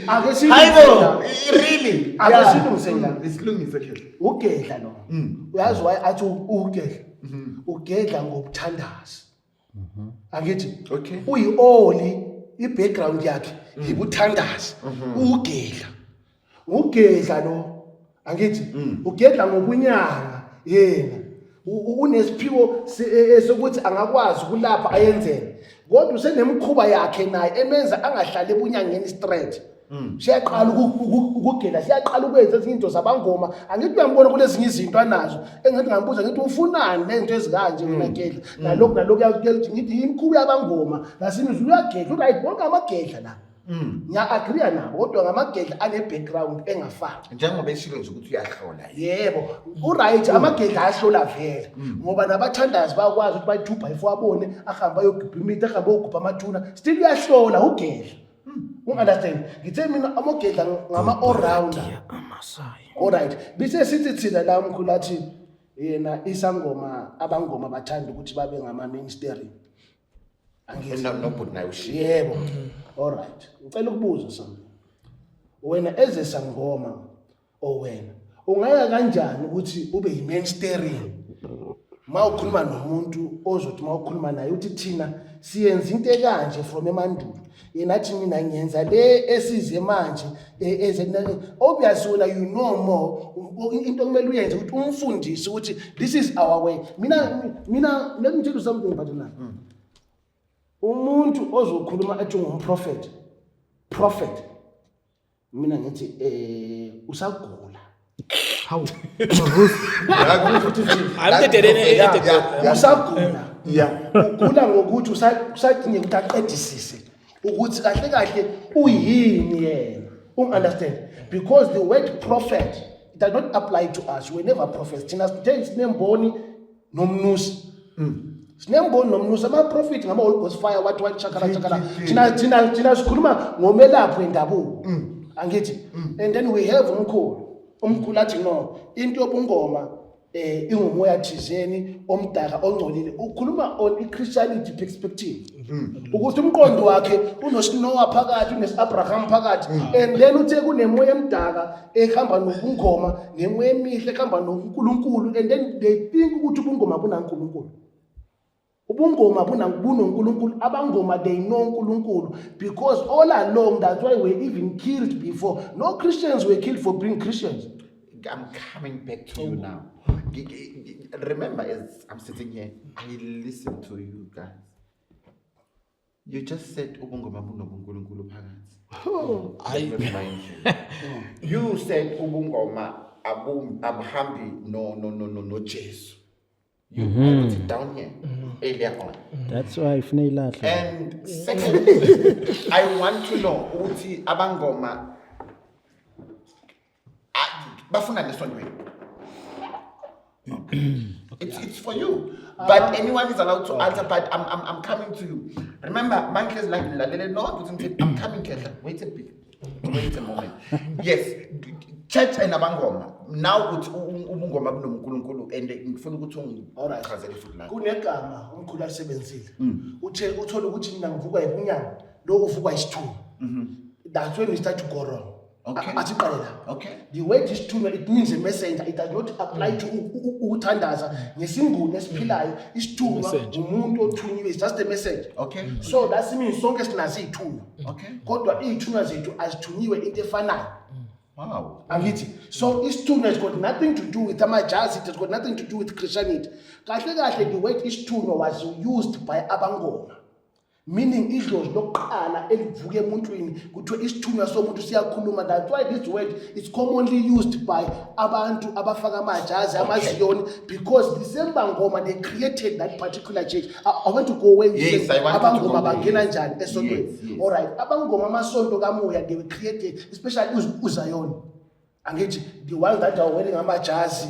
Ake silungise Hayibo, la. really? Ake silungise la. Isilungise khehle. Ugedla lo. Uyazi why athi ugedla? Ugedla ngokuthandaza. Angithi Okay. uyi-oli, i-background yakhe yibuthandazi, ugedla ugedla lo, angithi ugedla ngobunyanga yena. Unesiphiwo sokuthi angakwazi ukulapha ayenzele, kodwa usenemikhuba yakhe naye emenza angahlali ebunyangeni straight. Siyaqala ukugela, siyaqala ukwenza ezinye izinto zabangoma. Angithi uyambona kulezinye izinto anazo engathi ngambuza ngithi ufunani lezinto ezikanje wena gedla, nalokhu nalokhu, ngithi imikhuba yabangoma nasemizulu uyagedla, uright, bonke amagedla la ngiya-agree nabo, kodwa ngamagedla ane-background engafani. Njengoba eshilo nje ukuthi uyahlola. Yebo, uright, amagedla ayahlola vele, ngoba nabathandazi bayakwazi ukuthi bayi-2 by 4 abone, ahambe ayogubha imithi, ahambe ayogubha amathuna, still uyahlola ugedla. Ungi-understand? Ngithe mina amagedla ngama-all rounder. Alright, bese sithi thina la, umkhulu athi yena isangoma, abangoma bathanda ukuthi babe ngama-ministry, angithi? Nobhuti naye ushiye. Yebo, alright, ngicela ukubuza something. Wena ezesangoma or wena ungaya kanjani ukuthi ube yi-main steering ma ukhuluma nomuntu ozothi ma ukhuluma naye uthi thina siyenza into ekanje from emandulo, yena athi mina ngiyenza le esize manje, obviously wena you know more. Into okumele uyenze ukuthi umfundise ukuthi this is our way. Mina let me tell you something, partner. Umuntu ozokhuluma ethi ungumprofet prophet, mina ngithi usagula. Hawu, Mavuso. Hayi, mdedeleni. Usagula, ugula ngokuthi usadinga ukuthi aqedisise ukuthi kahle kahle uyini yena. Ungi-understand? Because the word prophet, it does not apply to us. We never prophets thina. Sithe sinemboni nomnusi, sinemboni nomnusi. Ama-prophet ngama-Holy Ghost fire, what what, chakala chakala. Thina sikhuluma ngomelaphi wendabuko, angithi? And then we have umkhulu. Umkhulu athi no, into yobungoma ingumoya thizeni omdaka ongcolile. Ukhuluma on i-Christianity perspective, ukuthi umqondo wakhe unosinoah phakathi, unes-Abraham phakathi, and then uthe kunemoya emdaka ehamba nobungoma nemoya emihle ehamba noNkulunkulu, and then they think ukuthi ubungoma bunaNkulunkulu, ubungoma bunoNkulunkulu. Abangoma, they know uNkulunkulu because all along, that's why we're even killed before. No Christians were killed for being Christians. I'm coming back to you now. Remember, as I'm sitting here, I listen to you guys. You just said ubungoma bunobunkulunkulu phakathi. Hayi. Let me remind you. You said ubungoma abuhambi no Jesu. You I wrote it down here earlier on. That's why ifune ilahle. And secondly, I want to know ukuthi abangoma bafuna nesontweni. It's for you. But anyone is allowed to answer, but I'm coming to you. Remember, mangihlezi la ngilalele nonke ukuthi ngithi I'm coming, Khehla. Wait a bit. Wait a moment. Yes, church and abangoma. Now uthi ubungoma bunonkulunkulu and ngifuna ukuthi Alright. ungichazele futhi la. Kunegama umkhulu alisebenzile, uthe uthola ukuthi mina ngivukwa ibunyanga, lo uvukwa isithunywa. That's when we start to go wrong. Athi qale la. The word isithunywa, it means a messenger. It does not apply to ukuthandaza ngesinguni esiphilayo. Isithunywa Messenger. umuntu othunyiwe, it's just a message. So that's means sonke sinazo iy'thunywa, kodwa iy'thunywa zethu azithunyiwe into efanayo. Angithi? So isithunywa has got nothing to do with amajazi, it has got nothing to do with Christianity. Kahle kahle, the word isithunywa was used by abangoma, meaning idlozi lokuqala elivuka emuntwini, kuthiwe isithunywa somuntu siyakhuluma. That's why this word is commonly used by abantu abafaka amajazi, amaziyoni, because the same bangoma, they created that particular church. I want to go where you Yes, say I want you to abangoma go there, bangena yes. njani esontweni. Yes. All right, abangoma, amasonto kamoya, they were created, especially uZayoni, angithi? The ones that are wearing amajazi,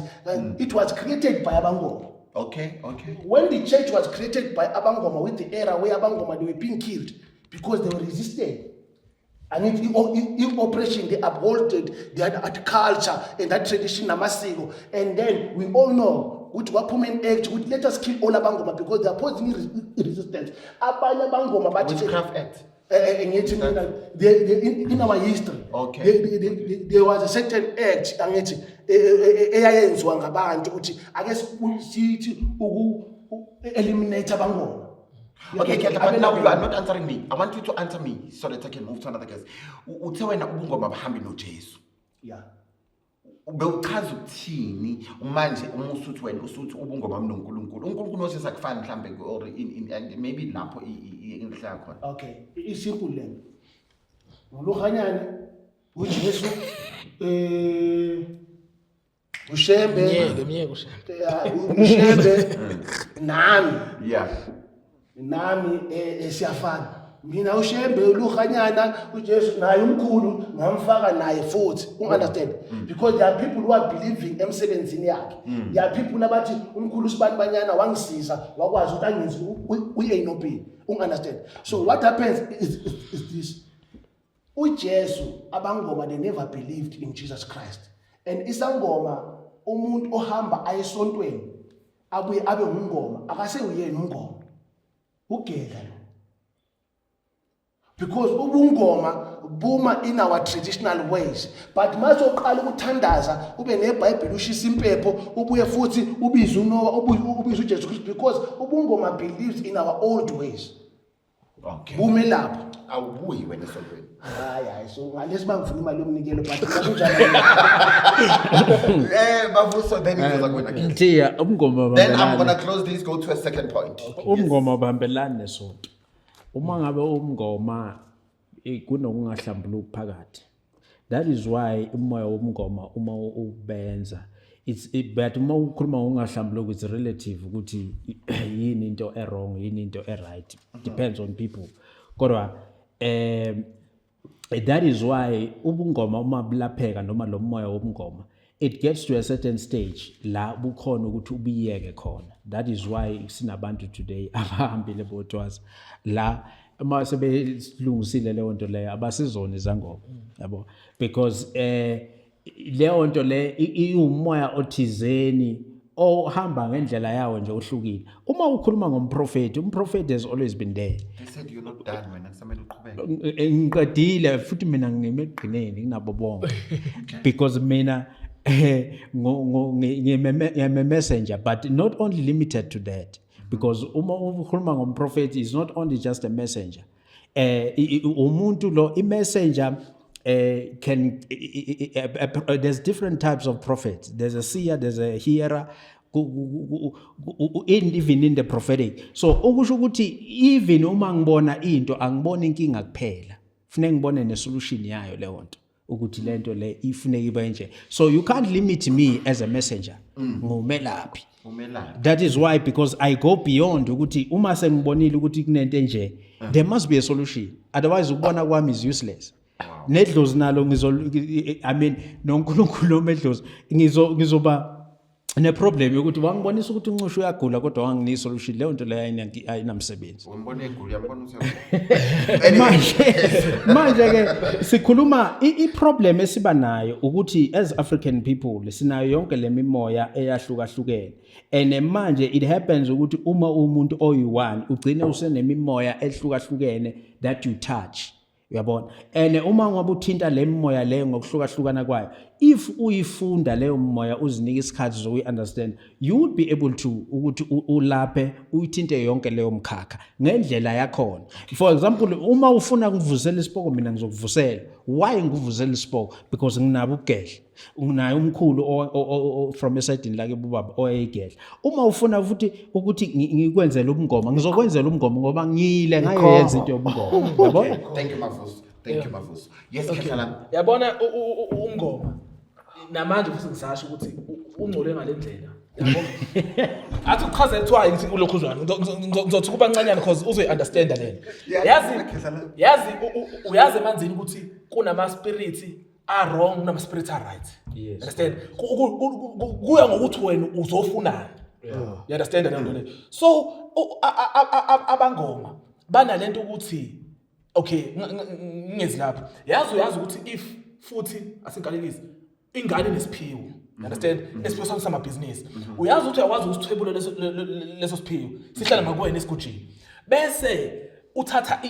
it was created by abangoma. When the church was created by abangoma, with the era where abangoma, they were being killed because they were resisting, angithi? I-operation, they upholded that culture and that tradition namasiko, and then we all know ukuthi kwaphuma an act ukuthi let us kill all abangoma because they are posing i-resistance. Abanye abangoma bathi Witchcraft Act. Ngithi mina in our history there was a certain act, angithi, eyayenziwa ngabantu ukuthi ake sithi uku eliminate abangoma. Okay, Khetha, but now you are not answering me. I want you to answer me so that I can move to another guest. Uthe wena ubungoma buhambi noJesu. Yeah. Bewuchaza ukuthini manje uma usuthi wena usuthi ubungoma bunoNkulunkulu? UNkulunkulu noJesu akufani mhlambe, or in and maybe lapho inhla khona. Okay, isimple lento. Nguluhanyane, uJesu, uShembe. Myeke, myeke uShembe. Yeah, uShembe nami. Nami siyafana. Mina uShembe, uluhanyana, uJesu naye umkhulu ngamfaka naye futhi. Ungunderstand? Because there are people who are believing emsebenzini yakhe. There are people abathi umkhulu sibani banyana wangisiza wakwazi ukuthi angenze u-A no B. Ungunderstand? So what happens is this. uJesu, abangoma, they never believed in Jesus Christ. And isangoma, umuntu ohamba ayesontweni abuye abe ngungoma, akaseyuyena umngoma. Ugedla lo. Because ubungoma buma in our traditional ways, but masoqala ukuthandaza ube neBhayibheli, ushisa impepho, ubuye futhi ubize uNoah, ubize uJesu Christ, because ubungoma believes in our old ways. Bume lapho. Awubuyi wena esontweni. Hayi, hayi, so ngalesi bangifuna imali yomnikelo, but kunjalo. Bavuso, then ngizoza kuwena, Khetha. Mthiya, ubungoma Then I'm buhambelana. gonna close this, go to a second point. Ubungoma buhambelani nesonto. Uma ngabe umngoma kunokungahlambuluki phakathi. That is why umoya womngoma uma ubenza but uma ukhuluma ngokungahlambuluki, it's relative ukuthi yini into e wrong, yini into e right, depends on people. Kodwa that is why ubungoma uma bulapheka noma lo moya wobungoma, it gets to a certain stage la bukhona ukuthi ubiyeke khona. That is why sinabantu today abahambile bothwasa la, uma sebelungisile leyo nto leyo, abasizona izangoma, yabo, because leyo nto le iwumoya othizeni ohamba ngendlela yawo nje ohlukile. Uma ukhuluma ngomprofeti, umprofeti has always been there. I said you're not done wena, kusamele uqhubeke. Ngiqedile futhi mina ngime ekugcineni kunabo bonke, because mina ngime messenger, but not only limited to that, because uma ukhuluma ngomprofeti is not only just a messenger. Umuntu lo i-messenger can there's different types of prophets. There's a seer, there's a hearer, even in the prophetic. So okusho ukuthi even uma ngibona into, angiboni inkinga kuphela, kufuneka ngibone nesolution yayo leyo nto, ukuthi lento le ifuneka ibe nje. So you can't limit me as a messenger, ngumelaphi. Umelaphi. That is why, because I go beyond ukuthi uma sengibonile ukuthi kunento enje, there must be a solution, otherwise ukubona kwami is useless. Nedlozi nalo ngizo, I mean, noNkulunkulu noma edlozi, ngizoba neproblem yokuthi wangibonisa ukuthi uNcushu uyagula kodwa wanginika isolution, leyo nto leyo ayinamsebenzi. Umbone egula, uyambona ukuthi uyagula. Manje ke sikhuluma i-problem esiba nayo ukuthi as African people sinayo yonke le mimoya eyahlukahlukene, and manje it happens ukuthi uma umuntu oyi-one ugcine usenemimoya ehlukahlukene that you touch, uyabona? And uma ngabe uthinta le mimoya leyo ngokuhlukahlukana kwayo, if uyifunda leyo moya, uzinike isikhathi zokuyi-understand, you would be able to ukuthi ulaphe, uyithinte yonke leyo mkhakha ngendlela yakhona. For example, uma ufuna ngivusela isipoko, mina ngizokuvusela. Why ngikuvusela isipoko? Because nginabo ubugedla, nginaye umkhulu from esayidini lake bubaba owayegedla. Uma ufuna futhi ukuthi ngikwenzele ubungoma, ngizokwenzela ubungoma ngoba ngiyile ngayenza into yobungoma, yabona? Thank you, Mavuso. Thank you, Mavuso. Yes, Khetha. Yabona, umngoma namanje futhi ngisasho ukuthi ungcole ngale ndlela, yabo, athi ukuchazela kuthiwa ngithi ulokhu uzwana, ngizothi kuba ncanyana because uzoyi-understanda lento. Yeah, Yazi, Khetha lami. yazi, uyazi emanzini ukuthi kunama-spirit a-wrong, kunama-spirit a-right. Understand? Kuya ngokuthi wena uzofunani. You understand leyo nto leyo? So abangoma banalento ukuthi okay, ngingezi lapho. Yazi, uyazi ukuthi if futhi asinkalekisi ingane nesiphiwo, you understand, nesiphiwo sakho samabhizinisi, uyazi ukuthi uyakwazi ukusithwebula leso siphiwo sihlala ngakuwena esigujini, bese uthatha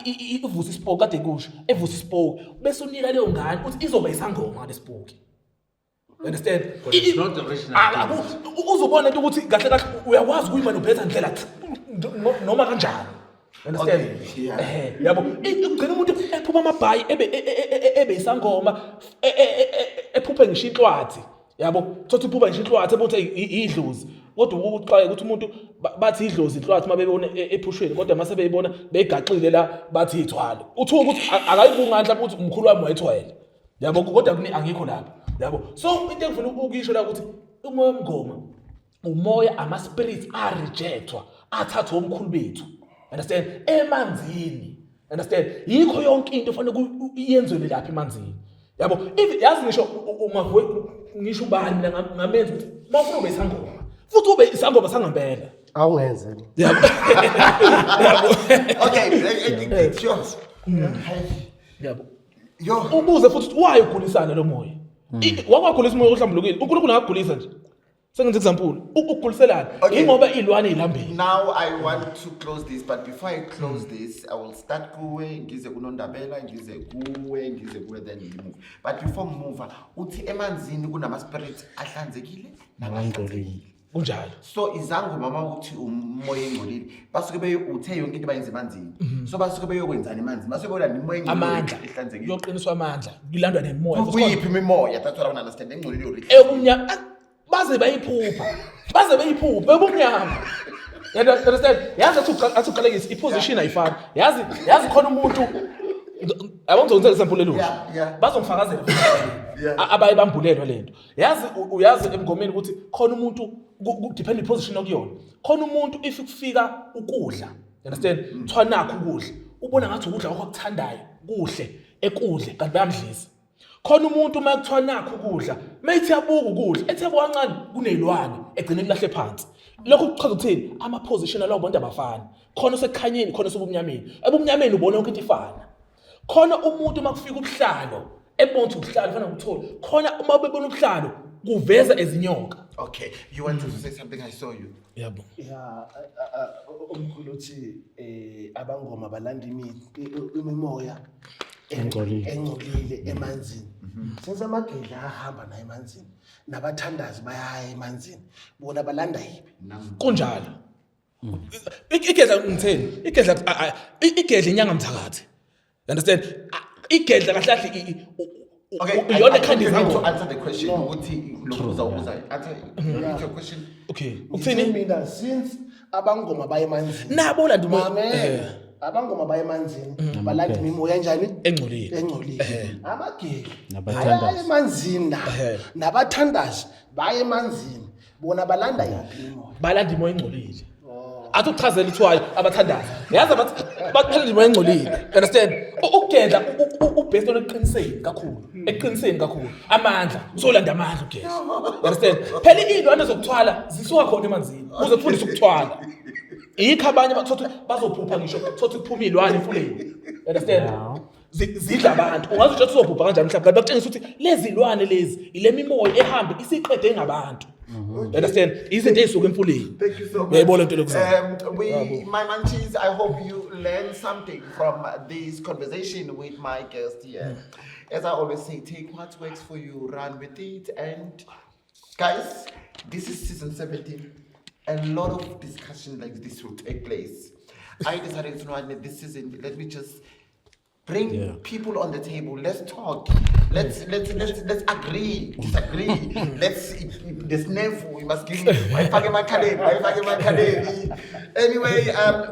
ivusa isipoki kade kusho, evusa isipoki, bese unika leyo ngane uthi izoba isangoma ngalesipoki. You understand? But it's not the original Uzobona into ukuthi kahle kahle uyakwazi ukuyimanipulate ndlela noma kanjani. Understand? Okay, yeah. Yabo, ugcina umuntu ephupha amabhayi ebe ebe isangoma, ephuphe ngisho inhlwathi. Yabo, thothi uphupha ngisho inhlwathi ebuthe idlozi. Kodwa ukuxwaya ukuthi umuntu bathi idlozi inhlwathi uma bebona ephushweni, kodwa mase beyibona beyigaxile la bathi ithwalo. Uthuka ukuthi akayibunga mhlawumbe ukuthi umkhulu wami wayethwele. Yabo, kodwa angikho lapho. Yabo. So into engifuna ukuyisho la ukuthi umoya womngoma, umoya ama spirits a rejectwa, athathwa omkhulu bethu. Understand? Emanzini. Understand? Yikho yonke into ofanele iyenziwe lapha emanzini. Yabo, if yazi ngisho ungavuke ngisho ubani mina ngamenza ukuthi mawufuna ube isangoma. Futhi ube isangoma sangempela. Awungenze. Yabo. Yabo. Okay, it's yours. Yabo. Yo. Ubuze futhi ukuthi why ugulisana lo moya. Wakwagulisa umoya ohlambulukile. uNkulunkulu angakugulisa nje. Sengenza example. Ukuguliselana. Okay. Ingoba ilwane ilambile. Now I want to close this, but before I close this, I will start kuwe, ngize kuNondabela, ngize kuwe, ngize kuwe, then you move. But before move, uthi emanzini kunama spirits ahlanzekile nangahlanzekile. Kunjalo. So izangoma uma uthi umoya engcolile, basuke beyo uthe yonke into bayenza emanzini. So basuke beyokwenzani emanzini? Basuke beyolanda imoya engcolile Amandla. ehlanzekile. Kuyoqiniswa amandla. Kulandwa nemoya. Kuyiphi imimoya? That's what I want to understand. Engcolile or Ebumnyama baze bayiphupha. Baze beyiphupha ebumnyama. You understand? Yazi athi uqalekise iposition ayifani. Yazi khona umuntu yabo, ngizokwenza example elula. Bazongifakazela futhi. Abaye bambulelwa lento. Yazi uyazi emngomeni ukuthi khona umuntu depend iposition okuyona. Khona umuntu if kufika ukudla, you understand? Kuthiwa nakho ukudla. Ubona ngathi ukudla kwakho akuthandayo kuhle, ekudle kanti bayamdlisa. Khona umuntu uma kuthiwa nakho ukudla, mayithi yabuka ukudla, ethi yabuka kancane kunezilwane egcine kulahle phansi. Lokho kuchaza ukuthini? Ama position alawo bantu abafani. Khona osekukhanyeni, khona osebumnyameni. Ebumnyameni ubona yonke into ifana. Khona umuntu uma kufika ubuhlalo, ebona ukuthi ubuhlalo fanele ukuthole. Khona uma bebona ubuhlalo kuveza ezinyoka. Okay, you wanted to say something, I saw you. Yabo. Ya, omkhulu uthi abangoma balanda imimoya Engcolile. Engcolile emanzini. Since amagedla ahamba naye emanzini, nabathandazi bayaya emanzini, bona balanda yiphi? Kunjalo. Igedla ngitheni? Igedla igedla inyanga mthakathi. You understand? Igedla kahle kahle Okay, iyona I ekhanda think you need to izangoma. answer the question ukuthi lokhu uzawubuza. Answer your question. Okay. Ngithe Uthini? mina since abangoma baye emanzini. Nabo landa umoya. Mamela. Abangoma baye emanzini, balanda imimoya kanjani? Engcolile. Engcolile. Amagedla Nabathandazi. bayaya emanzini nabo. Nabathandazi baye emanzini. Bona balanda yiphi imimoya? Balanda imoya engcolile. Athi ukuchazela ithwayo abathandazi. Yazi abathi imoya engcolile. You understand? Ukugedla ubased on eqiniseni kakhulu. Eqiniseni kakhulu. Amandla. Uzolanda amandla ugedla. You understand? Phela iy'lwane zokuthwala zisuka khona emanzini. Uze kufundise ukuthwala. Yikho abanye bathothi bazophupha ngisho thothi kuphuma iy'lwane emfuleni. You understand? Zidla abantu. Ungaze utsho ukuthi uzophupha kanjani mhlawumbe, kanti bakutshengisa ukuthi lezi lwane lezi ile mimoya ehambe isiqede ngabantu. You understand? Izinto ey'suka emfuleni. Thank you so much. Uyayibona into lokuzama. My munchies, I hope you learned something from this conversation with my guest here. As I always say, take what works for you, run with it. And guys, this is season 17. A lot of discussion like this will take place. I decided to know this season, let me just bring people on the table. Let's talk. Let's agree, disagree. Let's the sniff. We must give. Anyway,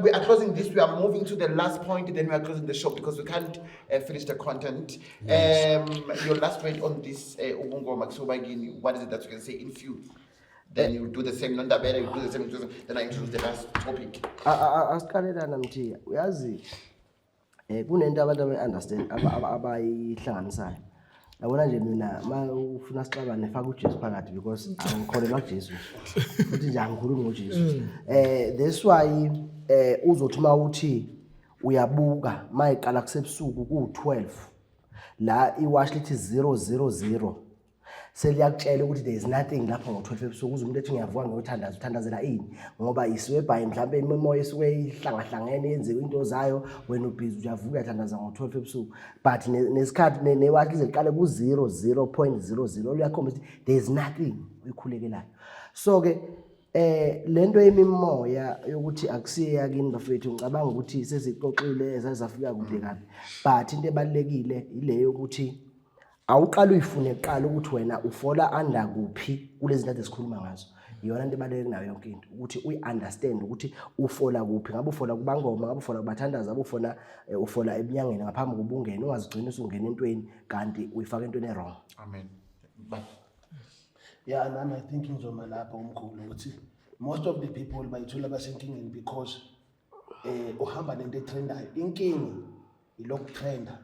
we are closing this. We are moving to the last point. Then we are closing the show because we can't finish the content. Your last point on this, Ubungoma Kusobagini, what is it that you can say in few? Then you do the same, Nondabela, you do the same, then I introduce the last topic. Asiqalelana Mthiya, uyazi kunento abantu abayi-understand abayihlanganisayo. Yabona nje mina ma ufuna sixabane faka uJesu phakathi because angikholelwa kuJesu. Futhi nje angikhulumi ngoJesu. That's why uzothi uma uthi uyabuka mayiqala kusebusuku ku-12 la iwashi lithi 000 seliyakutshela ukuthi there is nothing lapho ngo-12 ebusuku. Uze umuntu ethi ngiyavuka ngiyothandaza, uthandazela ini? Ngoba isuke mhlawumbe imimoya isuke ihlangahlangene yenziwe into zayo, wena ubhizi uyavuka uyathandaza ngo-12 ebusuku, but nesikhathi newashi lize liqale ku-0 0.00 luyakhomba ukuthi there is nothing oyikhulekelayo. So-ke Lento yemimoya yokuthi akusiye yakini bafethu, ngicabanga ukuthi sesixoxile sazafika kude kabi, but into ebalekile ile yokuthi awuqala uyifune kuqala ukuthi wena ufola under kuphi kulezi zinto esikhuluma ngazo. Iyona into ebaluleke nayo yonke into, ukuthi uyi-understand ukuthi ufola kuphi, ngabe ufola kubangoma, ngabe ufola kubathandazi, ngabe ufona ufola ebunyangeni ngaphambi kokuba ungene. Ungazigcina usungena entweni kanti uyifaka entweni e-wrong. Amen. Ba. Yeah, nami I think ngizoma lapho umkhulu ukuthi most of the people bayithola basenkingeni because uhamba nento etrendayo. Inkinga ilokutrenda.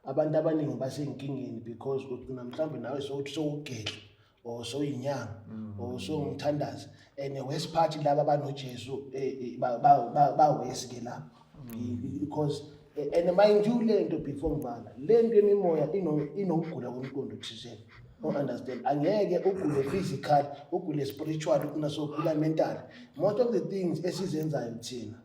Abantu abaningi basenkingeni because ugcina mhlawumbe nawe sowuthi sowugedla or sowuyinyanga or sowumthandazi, and the worst part, laba abanoJesu ba worse ke lapho, because and mind you, le nto before ngivala le nto yemimoya inokugula komqondo thizeni. Understand, angeke ugule physical, ugule spiritual, kunasogula mental. Most of the things esizenzayo thina,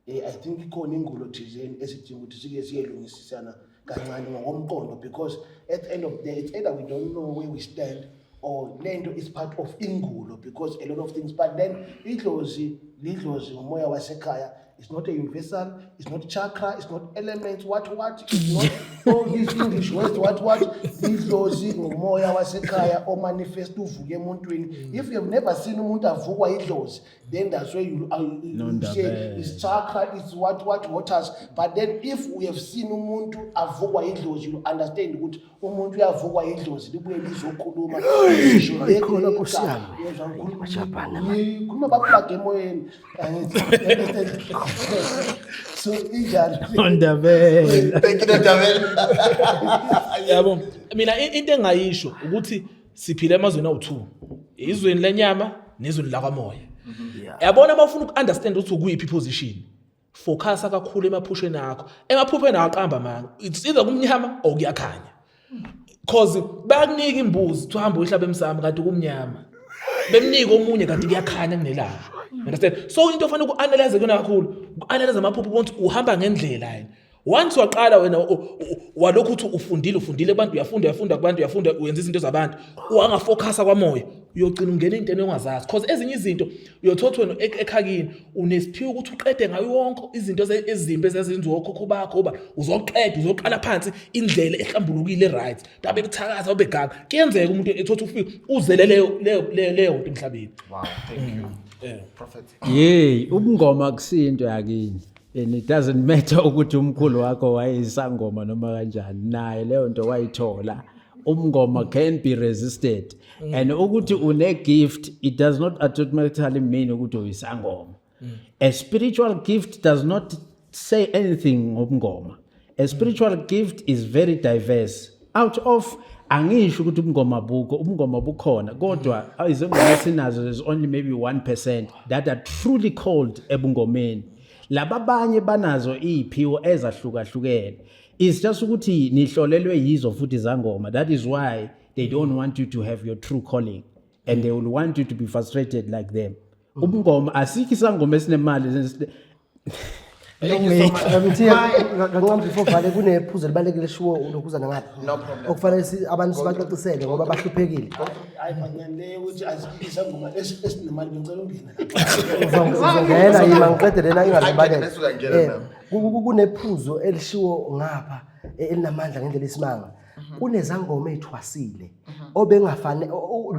I think ikhona ingulo thizeni esidinga ukuthi sike siyelungisisana kancane ngokomqondo, because at the end of the day it's either we don't know where we stand or lento is part of ingulo, because a lot of things. But then idlozi lidlozi, umoya wasekhaya. It's not a universal, it's not chakra, it's not elements, what what, it's not all these English words, what what. Idlozi ngumoya wasekhaya omanifest uvuke emuntwini. If you have never seen umuntu avukwa idlozi, then that's where you say Nondabela. it's chakra, it's what what waters. But then if we have seen umuntu avukwa idlozi, you understand ukuthi umuntu uyavukwa idlozi, libuye lizokhuluma. Lisho Ayikhona, Nkosi yami. Yezwa, ngikhuluma. Majabhana. Ngikhuluma baplug emoyeni. Angithi, so injalo. Nondabela. Thank you, Nondabela. Yabo, mina into engayisho ukuthi siphila emazweni awu-2, izweni lenyama nezweni lakwamoya. Yabona, uma ufuna uku-understand ukuthi ukuyiphi iposition, focusa kakhulu emaphusheni akho. Emaphupheni awaqamba amanga, it's either kumnyama or kuyakhanya, cause bayakunika imbuzi kuthi uhambe uyihlabe emsamo kanti kumnyama, bemnika omunye kanti kuyakhanya kunelanga. Understand? So into ofanele uku-analyze kuyona kakhulu, uku-analyze amaphupho, ubone ukuthi uhamba ngendlela yini. Once waqala wena walokhu uthi ufundile, ufundile kubantu, uyafunda, uyafunda kubantu, uyafunda, uyenza izinto zabantu, wangafocusa kwamoya, uyogcina ungena ey'ntweni ongazazi, cause ezinye izinto uyothola wena ekhakini unesiphiwo ukuthi uqede ngayo yonke izinto ezimbi ezazenziwa okhokho bakho, uba uzoqeda, uzoqala phansi indlela ehlambulukile, right, babe buthakatha ubeganga. Kuyenzeka umuntu ethothi ufike uzele leyo nto emhlabeni. Wow, thank you. Prophet. Yey, ubungoma kusinto yakini. And it doesn't matter ukuthi umkhulu wakho wayeyisangoma noma kanjani, naye leyo nto wayithola. Umngoma can be resisted. And ukuthi une gift, it does not automatically mean ukuthi uyisangoma. A spiritual gift does not say anything ngobungoma. A spiritual gift is very diverse. Out of angisho ukuthi ubungoma bukho, ubungoma bukhona, kodwa izingoma esinazo, there's only maybe 1% that are truly called ebungomeni. Laba abanye banazo iziphiwo ezahlukahlukene. It's just ukuthi nihlolelwe yizo futhi zangoma. That is why they don't want you to have your true calling and they will want you to be frustrated like them. Ubungoma, asikho isangoma esinemali. Thank you so much. Mthiya, kancane before vale, kunephuzu elibalulekile eshiwo ulokhuzana ngapha No problem. okufanele abantu sibacacisele ngoba bahluphekile. Hayi kancane le ukuthi isangoma esinemali, bengicela ungena lapha. Uzongena, yima ngiqede lena ingazibaleka. Bese uyangena nami. Kunephuzu elishiwo ngapha elinamandla ngendlela esimanga. Kunezangoma ey'thwasile obengafane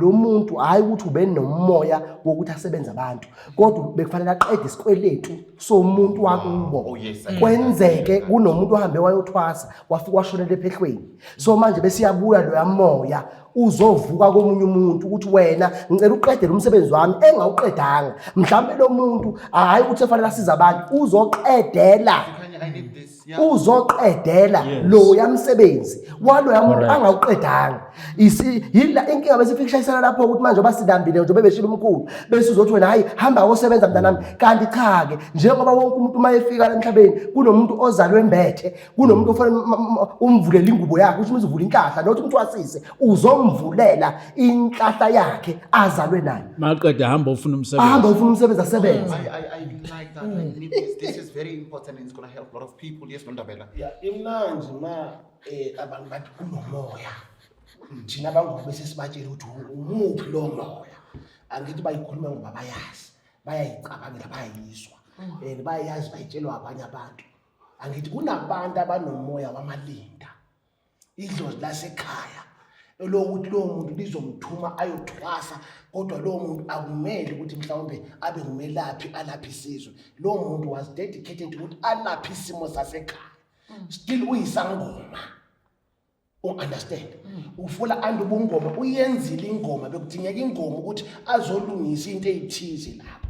lo muntu, hhayi ukuthi ube nomoya wokuthi asebenze abantu, kodwa bekufanele aqede isikweletu somuntu wakubo. Oh, yes, I Kwenzeke kunomuntu ohambe wayothwasa, wafika washonela ephehlweni, so manje besiyabuya loya moya uzovuka komunye umuntu ukuthi wena ngicela uqedele umsebenzi wami engawuqedanga. Mhlawumbe lo muntu, hhayi ukuthi efanele asize abantu, uzoqedela Khanya, I need this. Yeah. uzoqedela loya msebenzi waloya muntu angawuqedanga. Yila inkinga bese ifika ishayisana lapho ukuthi manje oba silambile nje bebeshila umkhulu, bese uzothi wena, "Hayi, hamba kosebenza mntanami." Kanti cha-ke, njengoba wonke umuntu uma efika la emhlabeni kunomuntu ozalwe embethe, kunomuntu ofanele umvulele ingubo yakhe, usho ukuthi uvula inhlahla, nothi umthwasise, uzomvulela inhlahla yakhe azalwe nayo. Maqeda hamba ufuna umsebenzi. Ahamba ufuna umsebenzi, asebenze. I like that. I need this. This is very important and it's going to help a lot of people. Yes, Nondabela. Ya, imnandi ma abantu bathi kunomoya, thina abangoma bese sibatshela ukuthi umuphi lo moya. Angithi bayikhuluma ngoba bayazi, bayayicabangela, bayayizwa and bayayazi, bayitshelwa abanye abantu. Angithi kunabantu abanomoya wamalinda, idlozi lasekhaya elokuthi lowo muntu lizomthuma ayothwasa, kodwa lowo muntu akumele ukuthi mhlawumbe abe ngumelaphi alaphe isizwe. Lowo muntu was dedicated ukuthi alaphe isimo sasekhaya, still uyisangoma, u-understand? Ufula and ubungoma, uyenzile ingoma, bekudingeka ingoma ukuthi azolungisa into eyithize lapho.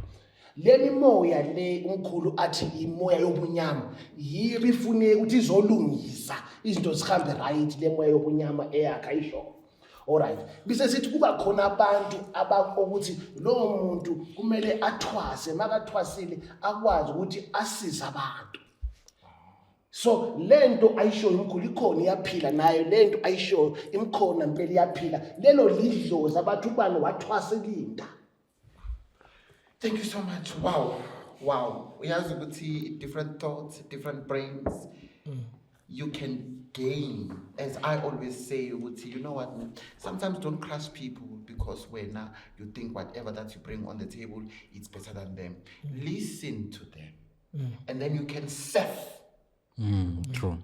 Le mimoya le umkhulu athi imoya yobunyama, yiyo ibifuneka ukuthi izolungisa izinto zihambe right, le moya yobunyama eyakhe ayisho. Alright, bise sithi kuba khona abantu ukuthi lowo muntu kumele athwase, makathwasile akwazi ukuthi asize abantu. So lento ayishoyo umkhulu ikhona, iyaphila nayo lento ayishoyo, imkhona impela, iyaphila. Lelo lidlozi abathi ubani wathwasa ilinda. Thank you so much. Wow. Uyazi ukuthi different thoughts, different brains. You can gain. As I always say, ukuthi, you know what? Sometimes don't crush people because when you think whatever that you bring on the table, it's better than them. Listen to them. And then you can surf. True.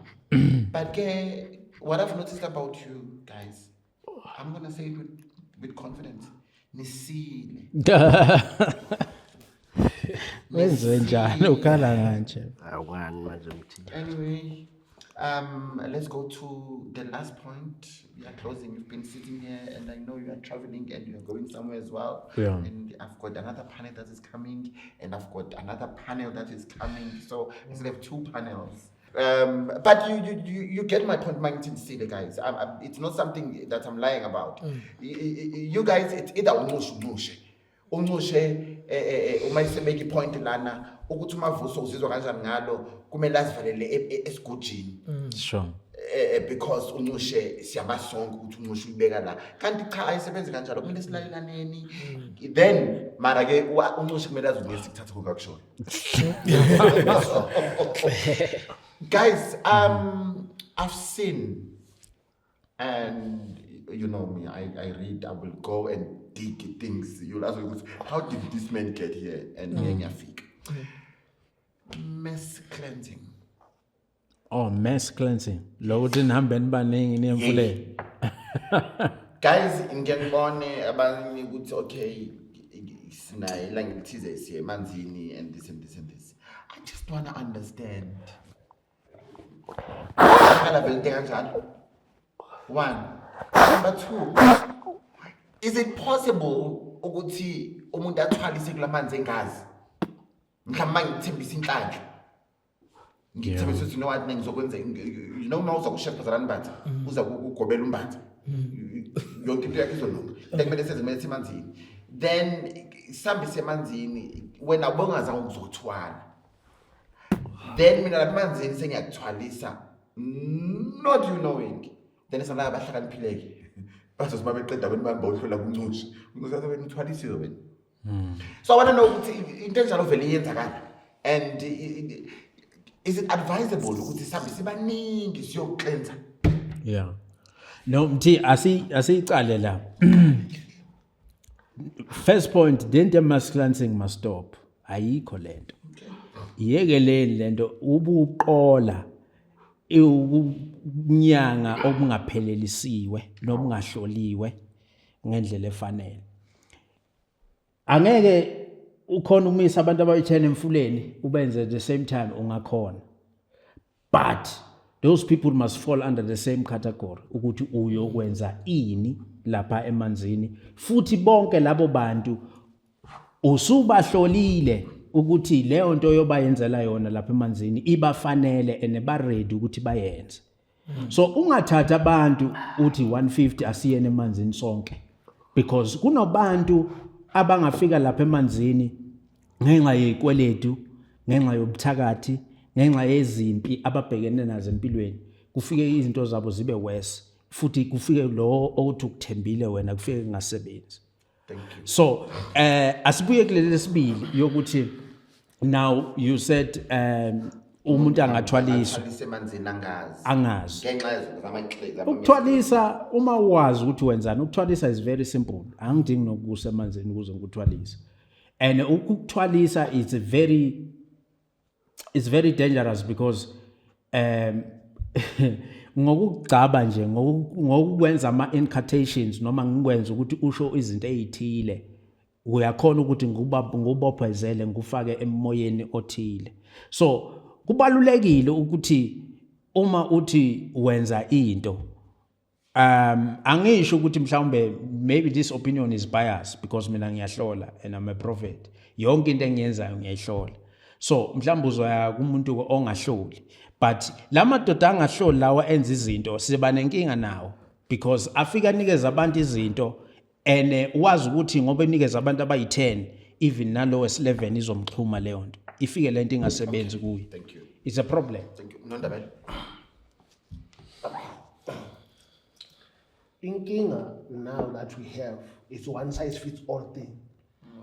But ke, what I've noticed about you guys, I'm gonna say it with confidence. Nisile. Wenze njani ukhala kanje? Awani manje, Mthiya? Anyway, let's go to the last point. We are closing. You've been sitting here, and I know you are traveling and you are going somewhere as well. Yeah. And I've got another panel that is coming, and I've got another panel that is coming. So I still have two panels. But you get my point, Mangithi guys. It's not something that I'm lying about. You guys, it's either uncushe uncushe. Uncushe uma isebeka i-point lana ukuthi uMavuso uzizwa kanjani ngalo, kumele azivalele esigujini because uncushe siyamasonke ukuthi uncushe uyibeka la, kanti cha, ayisebenzi kanjalo, kumele silalelaneni. Then mara ke uncushe kumele azungise kuthatha kokakushoyo. Guys, I've seen, and you know me, I read, I will go and dig things. You'll ask me, how did this man get here? And ngiyafika. Mass cleansing. Oh, mass cleansing. Lo uthi nihambe nibaningi niye emfuleni. Guys, ngiyangibone abanye ukuthi okay, sinaye la ngithize siye emanzini and this and this and this. I just want to understand. Akala vele into kanjalo. One. Number two. Is it possible ukuthi umuntu athwalise kulamanzi engazi? Mhlawumbe ngikuthembisa inhlanhla. Ngikuthembisa ukuthi, you know what, ngizokwenza, uma uza kuchef Bazalwane Mbatha, uza kugobela uMbatha. Yonke into yakhe izolunga. Into kumele senze, kumele simanzini. Then sambe semanzini, wena ubongazange ukuzothwala. Then mina lapha emanzini sengiyakuthwalisa, not you knowing. Then sala abahlakaniphileke. Bazothi babeqeda wena bamba uhlola kuncushe. Uncushe athi wena uthwalisiwe wena. So I want to know ukuthi into enjalo vele iyenzakala. And is it advisable ukuthi sihambe sibaningi siyoklenza? Yeah. No, Mthi, asiyicale la. First point, the mass cleansing must stop. Ayikho lento. Iyekeleni lento, ubuqola, iwunyanga obungaphelelisiwe nobungahloliwe ngendlela efanele. Angeke ukhona ukumisa abantu abayi-10 emfuleni ubenze at the same time, ungakhona. But those people must fall under the same category ukuthi uyokwenza ini lapha emanzini, futhi bonke labo bantu usubahlolile ukuthi leyo nto yobayenzela yona lapha emanzini ibafanele and ba ready ukuthi bayenze. So ungathatha abantu uthi 150 asiyene emanzini sonke, because kunobantu abangafika lapha emanzini ngenxa yezikweletu, ngenxa yobuthakathi, ngenxa yezimpi ababhekene nazo empilweni, kufike izinto zabo zibe worse, futhi kufike lo okuthi ukuthembile wena, kufike kungasebenzi. So asibuye kuleli lesibili yokuthi now you said Umuntu angathwaliswa. Athwalise emanzini angazi. Angazi. Ngenxa yezinto zama Ukuthwalisa, uma wazi ukuthi wenzani, ukuthwalisa is very simple. Angidingi nokusa emanzini ukuze ngikuthwalise. And ukukuthwalisa is very it's very dangerous because ngokugcaba nje, ngokukwenza ama incantations noma ngikwenza ukuthi usho izinto ezithile, uyakhona ukuthi ngubophezele, ngufake emoyeni othile. So kubalulekile ukuthi uma uthi wenza into, angisho ukuthi mhlawumbe maybe this opinion is biased because mina ngiyahlola and I'm a prophet, yonke into engiyenzayo ngiyayihlola. So mhlawumbe uzoya kumuntu ongahloli, but la madoda angahloli lawa enza izinto, siba nenkinga nawo because afika anikeza abantu izinto and wazi ukuthi ngoba enikeza abantu abayi-10, even nalo wesi-11 izomxhuma leyo nto, ifike lento ingasebenzi kuye. Thank you. It's a problem. Thank you. Nondabela. Inkinga now that we have is one size fits all thing.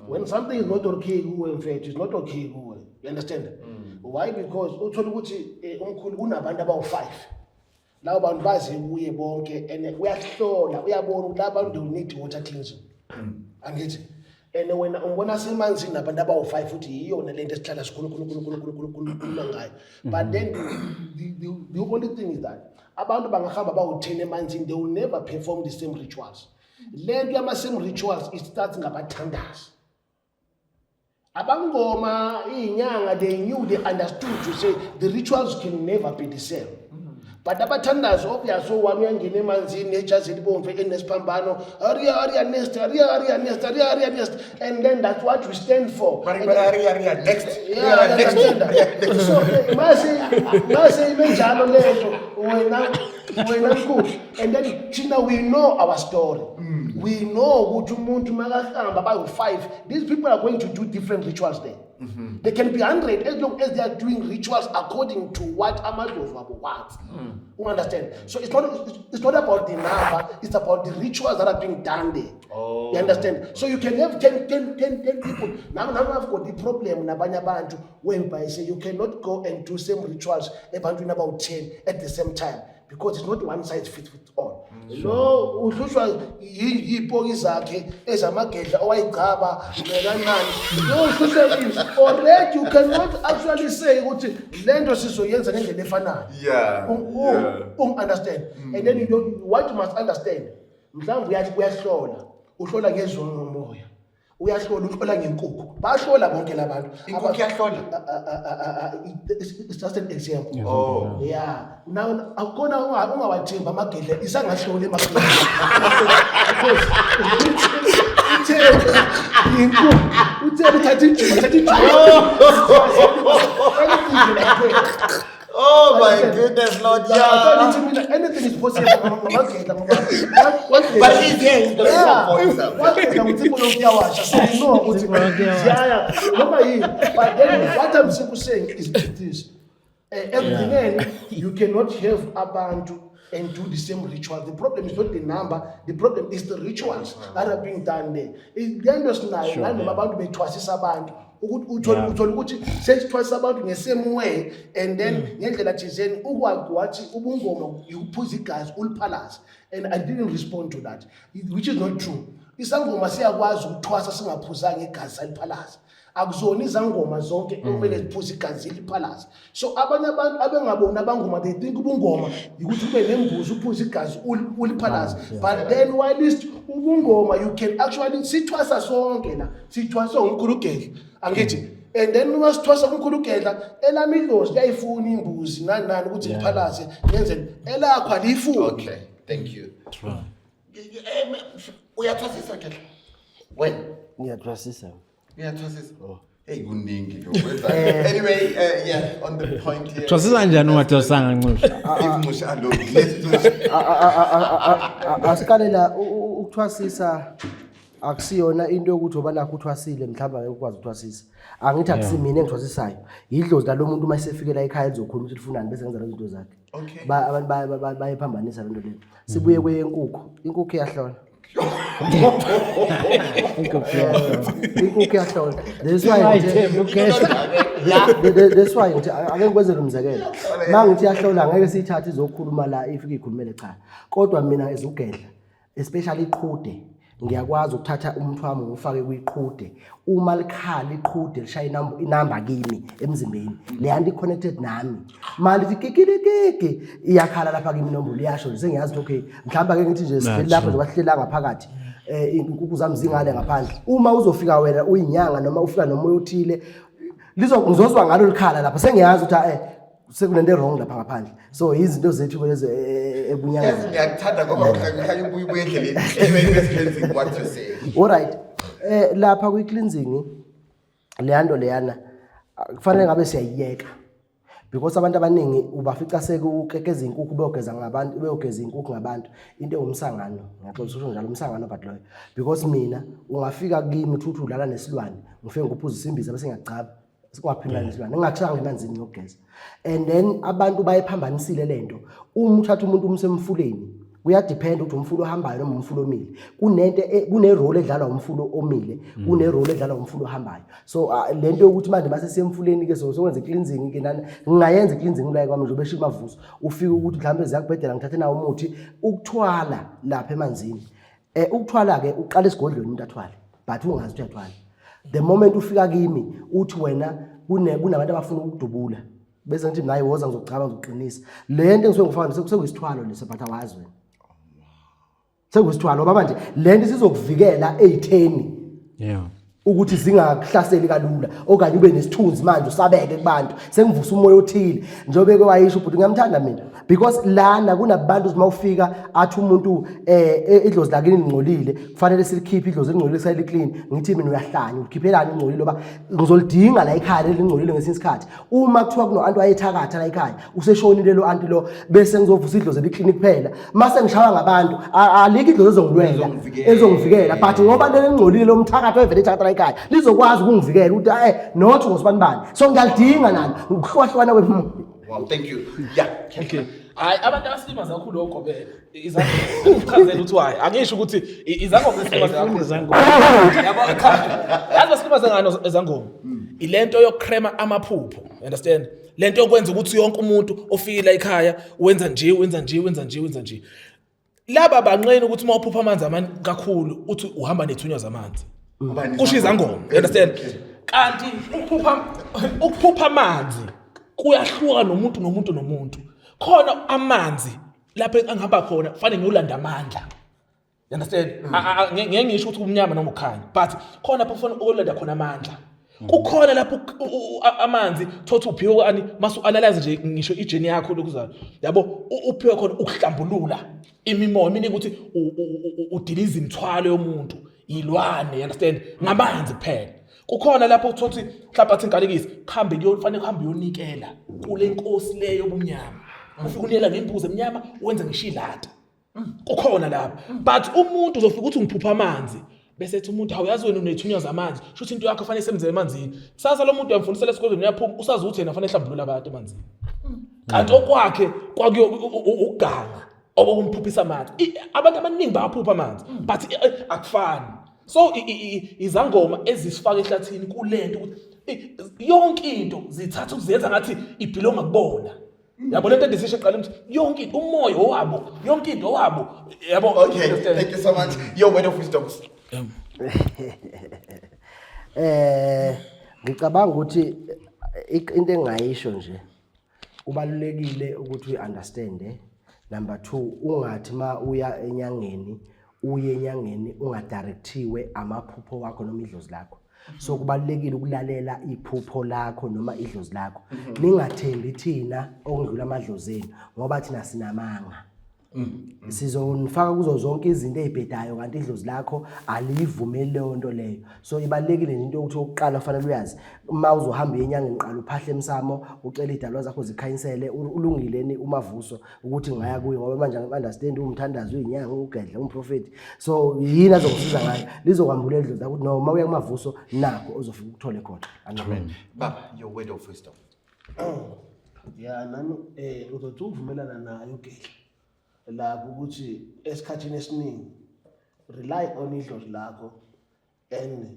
When something is not okay kuwe, mfethu, it's not okay kuwe. You understand? Why? Because uthola ukuthi umkhulu kunabantu abawu-5. Labo bantu baze kuye bonke and uyahlola, uyabona ukuthi laba bantu they need water cleansing. Angithi? And wena umbona semanzini nabantu abawu-5, futhi yiyona lento esihlala sikhulukhulukhulukhulukhulukhuluma ngayo. But then the only thing is that abantu bangahamba bawu-10 emanzini, they will never perform the same rituals. Le nto yama-same rituals, it starts ngabathandazi. Abangoma, iy'nyanga, they knew, they understood to say the rituals can never be the same. But abathandazi, obvious, one uyangena emanzini nejazi elibomvu enesiphambano, aria aria nest, aria aria nest, aria aria nest, and then that's what we stand for. Mari, And mari, aria, aria, next. Yeah, Aria, next. understand. So mase ibe njalo lento, wena mkhulu, and then thina we know our story. We know ukuthi umuntu makahamba bayu-5, these people are going to do different rituals there. They can be 100 as long as they are doing rituals according to what amadlozi wabo wants. You understand? So it's not about the number, it's about the rituals that are being done there. You understand? So you can have 10, 10, 10, 10 people. Now I've got the problem nabanye abantu whereby say you cannot go and do same rituals ebantwini about 10 at the same time because it's not one size fits all. Lo uhlushwa yipoki zakhe ezamagedla owayigcaba nani. Lo uhlushwa yini? Already you cannot actually say ukuthi lento sizoyenza ngendlela efanayo. Understand? And then you don't, what you must understand, mhlawumbe uyahlola, uhlola ngezomoya, uyahlola, uhlola ngenkukhu, bahlola bonke labantu. Inkukhu iyahlola? It's just an example. Oh. Yeah, now akukona ungawathembi amagedla, isangahlola emagedla because uthembe inkukhu, uthembe uthatha ijuba, uthatha ijuba, anything like that. Oh my goodness, Lord. Yeah. Anything is possible ngamagedla ngoba But he's here, he's gonna talk for himself. Wagedla nguThixo lokuyawasha, so we know ukuthi ziyaya noma yini. But then what I'm simply saying is this: ekugcineni you cannot have abantu and do the same ritual. The problem is not the number, the problem is the rituals that are being done there. Le nto sinayo nanoma abantu bethwasisa abantu ukuthi uthole uthole ukuthi sesithwasisa abantu nge-same way and then ngendlela thizeni ukwazi wathi ubungoma ukuphuza igazi uliphalaze, and I didn't respond to that, which is not true. Isangoma siyakwazi ukuthwasa singaphuzanga igazi saliphalaza. Akuzona izangoma zonke okumele ziphuze igazi liphalaze. So abanye abantu abengaboni abangoma, they think ubungoma ukuthi ube nembuzi, uphuze igazi, uliphalaze. But then whilst ubungoma, you can actually, sithwasa sonke la, sithwasa umkhulu uGedla, angithi? And then uma sithwasa umkhulu uGedla, elami idlozi liyayifuna imbuzi nani nani ukuthi liphalaze, yenzeni elakho aliyifuni. Okay, thank you. Uyathwasisa ke wena? Ngiyathwasisa. Uyathwasisa? Hey, kuningi ke ukwenza. Anyway, yeah, on the point here. Thwasisa kanjani ungathwasanga, Nxusha? If Nxusha alone, let's do Asiqale la, ukuthwasisa akusiyona into yokuthi oba nakho uthwasile mhlawumbe angeke ukwazi ukuthwasisa. Angithi akusimina engithwasisayo, yidlozi lalo muntu uma esefikela ekhaya lizokhuluma ukuthi lifunani bese ngenza lezo zinto zakhe. Abantu bayayiphambanisa lento leyo. Sibuye kweyenkukhu, inkukhu iyahlola. Inkukhu iyahlola. That's why that's why ngithi ake ngikwenzele umzekelo. Uma ngithi iyahlola ngeke siyithathe izokhuluma la ifike ikhulumele cha. Kodwa mina ezugedla especially iqhude ngiyakwazi ukuthatha umuthi wami ngiwufake kwiqhude uma likhala iqhude lishaya inamba kimi emzimbeni leya nto i-connected nami manje ithi kikirikiki iyakhala lapha kimi inombolo iyasho nje sengiyazi ukuthi okay mhlawumbe ake ngithi nje sihleli lapho nje bahleli ngaphakathi inkukhu zami zingale ngaphandle uma uzofika wena uyinyanga noma ufika nomoya othile ngizozwa ngalo likhala lapha sengiyazi ukuthi sekunento wrong lapha ngaphandle so izinto zethu lezo ebunyangeni. Ngiyakuthanda ngoba uhlanye ubuye ubuye endleleni cleansing what you say. All right, lapha kwi cleansing leyanto leyana kufanele ngabe siyayiyeka because abantu abaningi ubafica sekukekeza inkukhu beyogeza ngabantu, beyogeza inkukhu ngabantu, into ewumsangano. Ngiyaxolisa usho njalo umsangano but loyo because mina ungafika kimi uthi ulala nesilwane ngifike ngikuphuza isimbiza bese ngiyagcaba singaphindana nesilwane ngingathanga emanzini ngiyogeza. And then abantu bayiphambanisile lento. Uma uthatha umuntu umsemfuleni kuyadepend ukuthi umfula ohambayo noma umfula omile. Kunento kune role edlalwa umfula omile, kune role edlalwa umfula ohambayo. So lento yokuthi manje mase siyemfuleni ke so sokwenza cleansing ke nani ngingayenza cleansing la kwami nje besho imavuso ufike ukuthi mhlawumbe ziyakubhedela ngithathe nawo umuthi ukuthwala lapha emanzini. Ukuthwala ke uqala esigodlweni umuntu athwale but ungazi ukuthi uyathwala. The moment ufika kimi uthi wena kunabantu abafuna ukudubula bese ngithi nayi woza ngizocaba ngizoqinisa le nto engisuke ngifaka sekuyisithwalo leso but awazi wena sekuyisithwalo ngoba manje le nto isizokuvikela ey'theni ukuthi zingakuhlaseli kalula okanye ube nesithunzi manje usabeke kubantu. Sengivusa umoya othile njengoba eke wayisho ubhuti ngiyamthanda mina because lana kunabantu uma ufika athi umuntu idlozi lakini lingcolile kufanele silikhiphe idlozi elingcolile kusale clean. Ngithi mina uyahlanya ukhiphelani ingcolile ngoba ngizolidinga la ekhaya lelingcolile ngesinye isikhathi. Uma kuthiwa kuno anti wayethakatha la ekhaya useshonile lo anti lo bese ngizovusa idlozi eliclean kuphela mase ngishawa ngabantu alikho idlozi ezongilwela ezongivikela but ngoba lelingcolile lo mthakatho evele ethakatha la ekhaya lizokwazi ukungivikela ukuthi not ngosibani bani so ngiyalidinga nalo ukuhlukahlukana kwemimoya. Wow, thank you. Yeah. Okay. Hayi abantu abasilimaza kakhulu ogobela. Izangoma ukuthi why? Angisho ukuthi izangoma zisilimaza kakhulu. Yabo cha. Yazi basilimaza ngani izangoma? Ilento yokukrema amaphupho, understand? Lento yokwenza ukuthi yonke umuntu ofikile ekhaya wenza nje, wenza nje, wenza nje, wenza nje. Laba banqena ukuthi uma uphupha amanzi kakhulu uthi uhamba nethunywa zamanzi. Kusho izangoma, you understand? Kanti ukuphupha amanzi kuyahluka nomuntu nomuntu nomuntu. Khona amanzi lapho angihamba khona kufanele ngiyolanda amandla. You understand? Ngeke ngisho ukuthi kumnyama noma ukukhanya, but khona lapho kufanele ukolanda khona amandla. Kukhona lapho amanzi thothi uphiwe ani mase uanalyze nje ngisho ijeni yakho lokuzayo. Yabo uphiwe khona ukuhlambulula imimoya, meaning ukuthi udiliza imithwalo yomuntu, yilwane, you understand? Ngamanzi kuphela. Kukhona lapho uthothi mhlawumbe athi inkalekisi kuhambe kuyofanele kuhambe uyonikela kule nkosi leyo yobumnyama. Ufike unikela ngembuzi emnyama wenze ngisho ilata. Kukhona lapho. But umuntu uzofika uthi ngiphupha amanzi bese ethi umuntu awuyazi wena unethunywa zamanzi, sho ukuthi into yakho fanele isebenze emanzini. Kusasa lo muntu uyamfundisela esikolweni uyaphuma usazi ukuthi yena fanele ehlambulule abantu emanzini. Kanti okwakhe kwakuyo ukuganga okokumphuphisa amanzi. Abantu abaningi bayaphupha amanzi but akufani. So izangoma ezisifaka ehlathini kulento ukuthi yonke into zithatha ukuzenza ngathi ibhilonga kubona. Yabo lento endisisho eqala ukuthi yonke into umoya owabo, yonke into owabo. Yabo. Okay, thank you so much. Your word of wisdom. Ngicabanga ukuthi into engayisho nje kubalulekile ukuthi uyiunderstand. Number 2, ungathi ma uya enyangeni uye enyangeni ungadirectiwe amaphupho wakho noma idlozi lakho. So kubalulekile ukulalela iphupho lakho noma idlozi lakho. Ningathembi thina okudlula amadlozi enu ngoba thina sinamanga. Sizonifaka kuzo zonke izinto ezibhedayo kanti idlozi lakho aliyivumeli leyo nto leyo. So ibalulekile nje into yokuthi okokuqala kufanele uyazi uma uzohamba enyangeni qala uphahle emsamo ucele idalwa zakho zikhanyisele ulungileni umavuso ukuthi ngaya kuye ngoba manje angi-understand umthandazo uyinyanga ugedla umprofeti so yini azokusiza ngayo lizokwambulela idlozi lakho ukuthi no uma uya kumavuso nakho ozofika ukuthole khona. Amen. Baba, your word of wisdom. Ya nami ngizothi uvumelana naye uGedla lapho ukuthi esikhathini esiningi Rely on idlozi lakho, and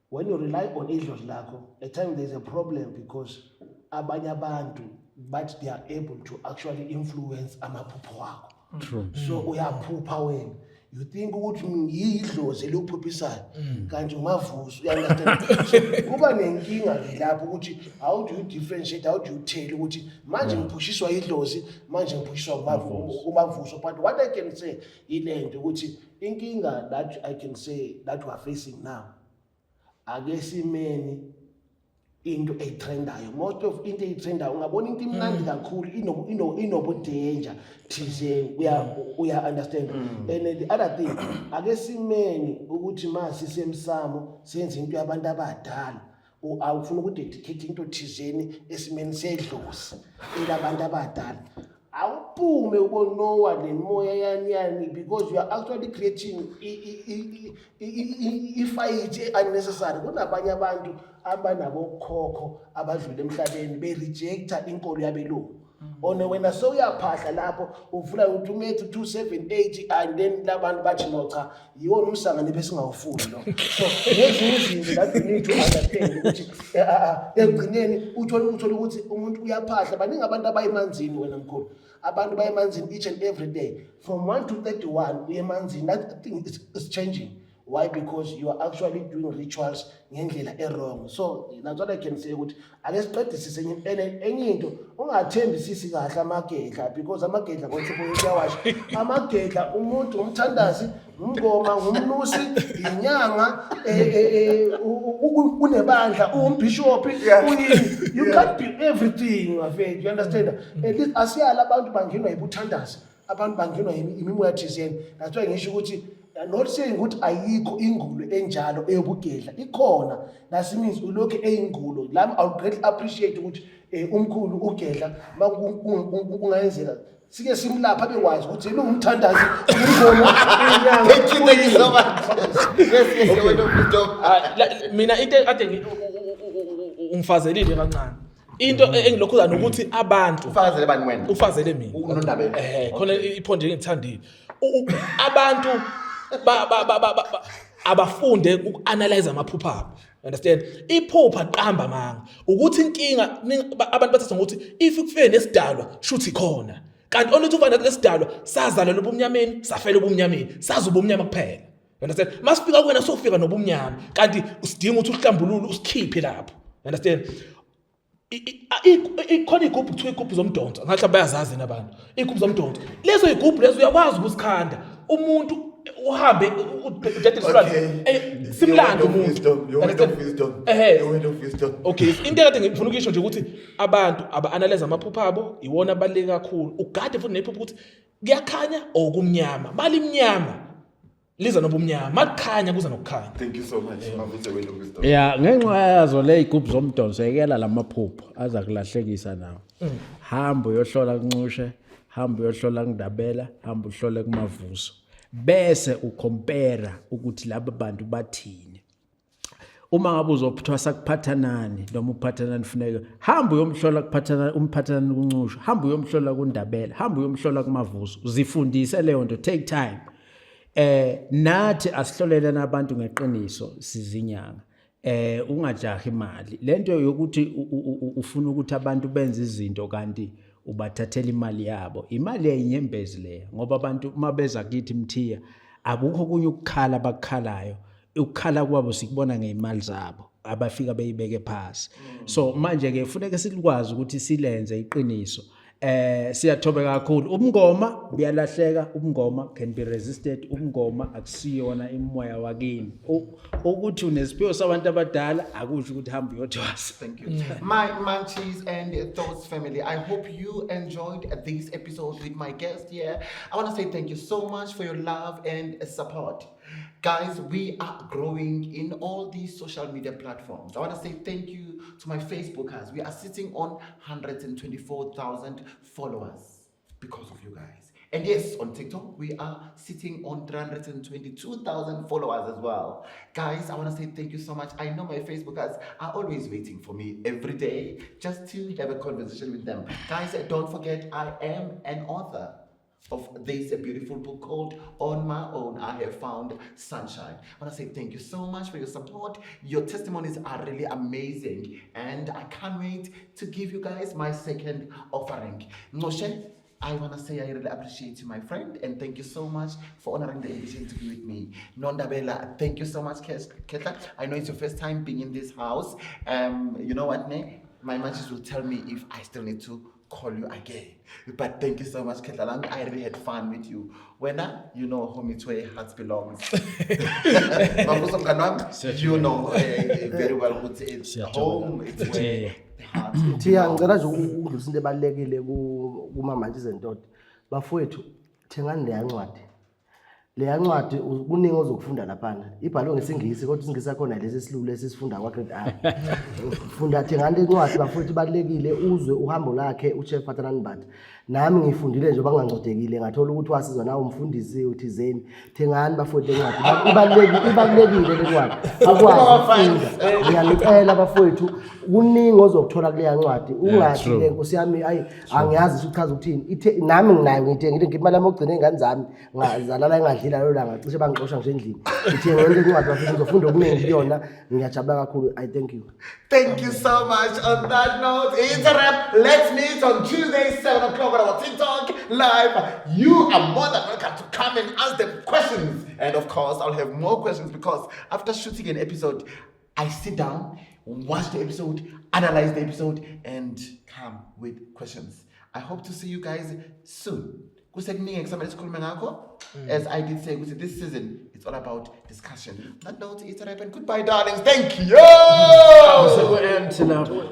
when you rely on idlozi lakho, at times there's a problem because abanye abantu, but they are able to actually influence amaphupho wakho. True. So uyaphupha wena, you think ukuthi yidlozi eliwuphuphisayo, kanti umavuso, you understand? So kuba nenkinga ke lapho ukuthi how do you differentiate, how do you tell ukuthi manje ngiphushiswa idlozi, manje ngiphushiswa umavuso? But what I can say ile nto ukuthi inkinga that I can say that we are facing now, ake simeni into eyitrendayo. Most of into eyitrendayo, ungabona into imnandi kakhulu, inobu-danger thizeni, uya understand? And the other thing, ake simeni ukuthi ma sisemsamo senze into yabantu abadala. Awufuna ukudedicate into thizeni esimeni sedlozi elabantu abadala, awuphume ubonowa nemoya yani yani, because you are actually creating i-fight unnecessary. Kunabanye abantu abanabokhokho abadlule emhlabeni be-rejecta inkolo yabelungu. One wena sewuyaphahla lapho, uvula uthi umethu 278, and then labantu bathi, "No, cha, yiwona umsangane besingawufuni lo." So ngezinye izinto that you need to understand ukuthi ekugcineni uthole ukuthi umuntu uyaphahla. Baningi abantu abayemanzini, wena mkhulu, abantu bayemanzini each and every day from 1 to 31 uye emanzini. That thing is changing. Why? Because you are actually doing rituals ngendlela e-wrong. So that's what I can say, ukuthi ake siqedisise. Enye into, ungathembisisi kahle amagedla, because amagedla ngothupho uyawasha amagedla. Umuntu umthandazi, umngoma, ngumnusi, inyanga, unebandla, uwumbhishophi, uyini. You can't be everything, mafethu, you understand? At least asiyala abantu bangenwa yibuthandazi, abantu bangenwa imimoya thizeni. That's why ngisho ukuthi I'm not saying ukuthi ayikho ingulo enjalo eyobugedla, ikhona. That means ulokhu eyingulo lami. I would greatly appreciate ukuthi umkhulu ugedla kungayenzeka sike simlapha abekwazi ukuthi yena ungumthandazi, umngoma, inyanga. Thank you, thank you so much. Yes, your word of wisdom. Ah, mina into ade ungifazelile kancane, into engilokhuza nokuthi abantu Ufakazele bani wena? Ufazele mina. Unondabela. Khona iphonje engithandile. Abantu abafunde uku-analyze amaphupho abo, understand? Iphupha qamba amanga ukuthi inkinga abantu bathatha ngokuthi if kufike nesidalwa shuthi khona, kanti only to find out lesidalwa sazalelwa ebumnyameni, safela ebumnyameni, sazi ubumnyama kuphela, understand? Masifika kuwena sofika nobumnyama, kanti usidinga ukuthi uhlambulule, usikhiphe lapho, understand? Ikhona igubhu, kuthiwa igubhu zomdonso, ngathi bayazazi yini abantu iy'gubhu zomdonso lezo. Iy'gubhu lezo uyakwazi ukuzikhanda, umuntu uhambe udedele isilwane. Okay. Simlande Your word of umuntu. wisdom, your word Understand? of wisdom. Ehhe. Your word of wisdom. Okay, into ekade ngifuna ukuyisho nje ukuthi abantu aba-analyze amaphupho abo, iwona abaluleke kakhulu. Ugade futhi nephupho ukuthi kuyakhanya or kumnyama. Malimnyama liza nobumnyama, makukhanya kuza nokukhanya. Thank you so much. Mavuso, word of wisdom. Ya, ngenxa yazo le igubhu zomdonso, yekela lamaphupho aza kulahlekisa nawo. Hamba uyohlola kuNcushe, hamba uyohlola kuNdabela, hamba uhlole kuMavuso, bese ucompare ukuthi laba bantu bathini. Uma ngabe uzophthwasa kuphathanani noma uphathanani, funeka hamba uyomhlola kuphathanani, umphathanani kuNcusho, hamba uyomhlola kuNdabela, hamba uyomhlola kuMavuso. Zifundise leyo nto, take time. Nathi asihlolele nabantu ngeqiniso, sizinyanga. Ungajahi imali, lento yokuthi ufuna ukuthi abantu benze izinto kanti ubathathela imali yabo, imali yayinyembezi leyo, ngoba abantu uma beza kithi Mthiya akukho kunye ukukhala abakukhalayo. Ukukhala kwabo sikubona ngey'mali zabo abafika beyibeke phasi. So manje ke funeke sikwazi ukuthi silenze iqiniso. Siyathobeka kakhulu. Ubungoma buyalahleka, ubungoma can be resisted, ubungoma akusiyona imoya wakini. Ukuthi unesiphiwo sabantu abadala akusho ukuthi hamba uyothwasa. Thank you. My Munchies and Thoughts family, I hope you enjoyed this episode with my guest here. I want to say thank you so much for your love and support. Guys, we are growing in all these social media platforms. I want to say thank you to my Facebookers. We are sitting on 124,000 followers because of you guys. And yes, on TikTok, we are sitting on 322,000 followers as well. Guys, I want to say thank you so much. I know my Facebookers are always waiting for me every day just to have a conversation with them. Guys, don't forget, I am an author. Of this beautiful book called On My Own, I Have Found Sunshine. I want to say thank you so much for your support. Your testimonies are really amazing, and I can't wait to give you guys my second offering. Noshé, I want to say I really appreciate you, my friend, and thank you so much for honoring the invitation to be with me. Nondabela, thank you so much, Ketla. I know it's your first time being in this house. You know what, ne? My managers will tell me if I still need to call you again. But thank you so much, Ketla. I really had fun with you. Wena, you know, home it's where hearts belongs. Mavuso mngani wami, you know very well ukuthi it's home, it's where the heart Thiya, ngicela nje ukudlulisa into ebalulekile kuma-Mantshi and Thoughts. Bafowethu, thengani leya ncwadi. Leya ncwadi kuningi ozokufunda laphana. Ibhalwe ngesiNgisi, kodwa isiNgisi sakhona lesi esilula esisifunda kwa-grade R. Funda, thengani le ncwadi, bafowethu, ibalulekile, uzwe uhambo lakhe uChef Phathanani Mbatha. Nami ngiyifundile nje bangancodekile, ngathola ukuthi wasizwa nawe umfundisi uthizeni. Thengani, bafowethu, le ncwadi. Ibalulekile, ibalulekile le ncwadi. Ukwazi ukufunda. Ngiyanicela, bafowethu, kuningi ozokuthola kuleya ncwadi. Ungathi le nkosi yami, ayi, angiyazi ukuthi uchaza ukuthini. Ithe nami nginayo, ngiyithengile, ngithi imali yami yokugcina iy'ngane zami zalala engadlila lelo langa, cishe bangixosha nje endlini. Ngithengele le ncwadi, bafowethu, ngizofunda okuningi kuyona. Ngiyajabula kakhulu. I thank you. Thank you so much. On that note, it's a wrap. Let's meet on Tuesday, 7 o'clock on our TikTok live. You are more than welcome to come and ask them questions. And of course, I'll have more questions because after shooting an episode, I sit down, watch the episode, analyze the episode, and come with questions. I hope to see you guys soon. Kusekuningi ekusamele sikhulume ngakho. As I did say, ukuthi this season it's all about discussion. On that note, it's a wrap and goodbye, darlings. Thank you. Seku-empty lapho.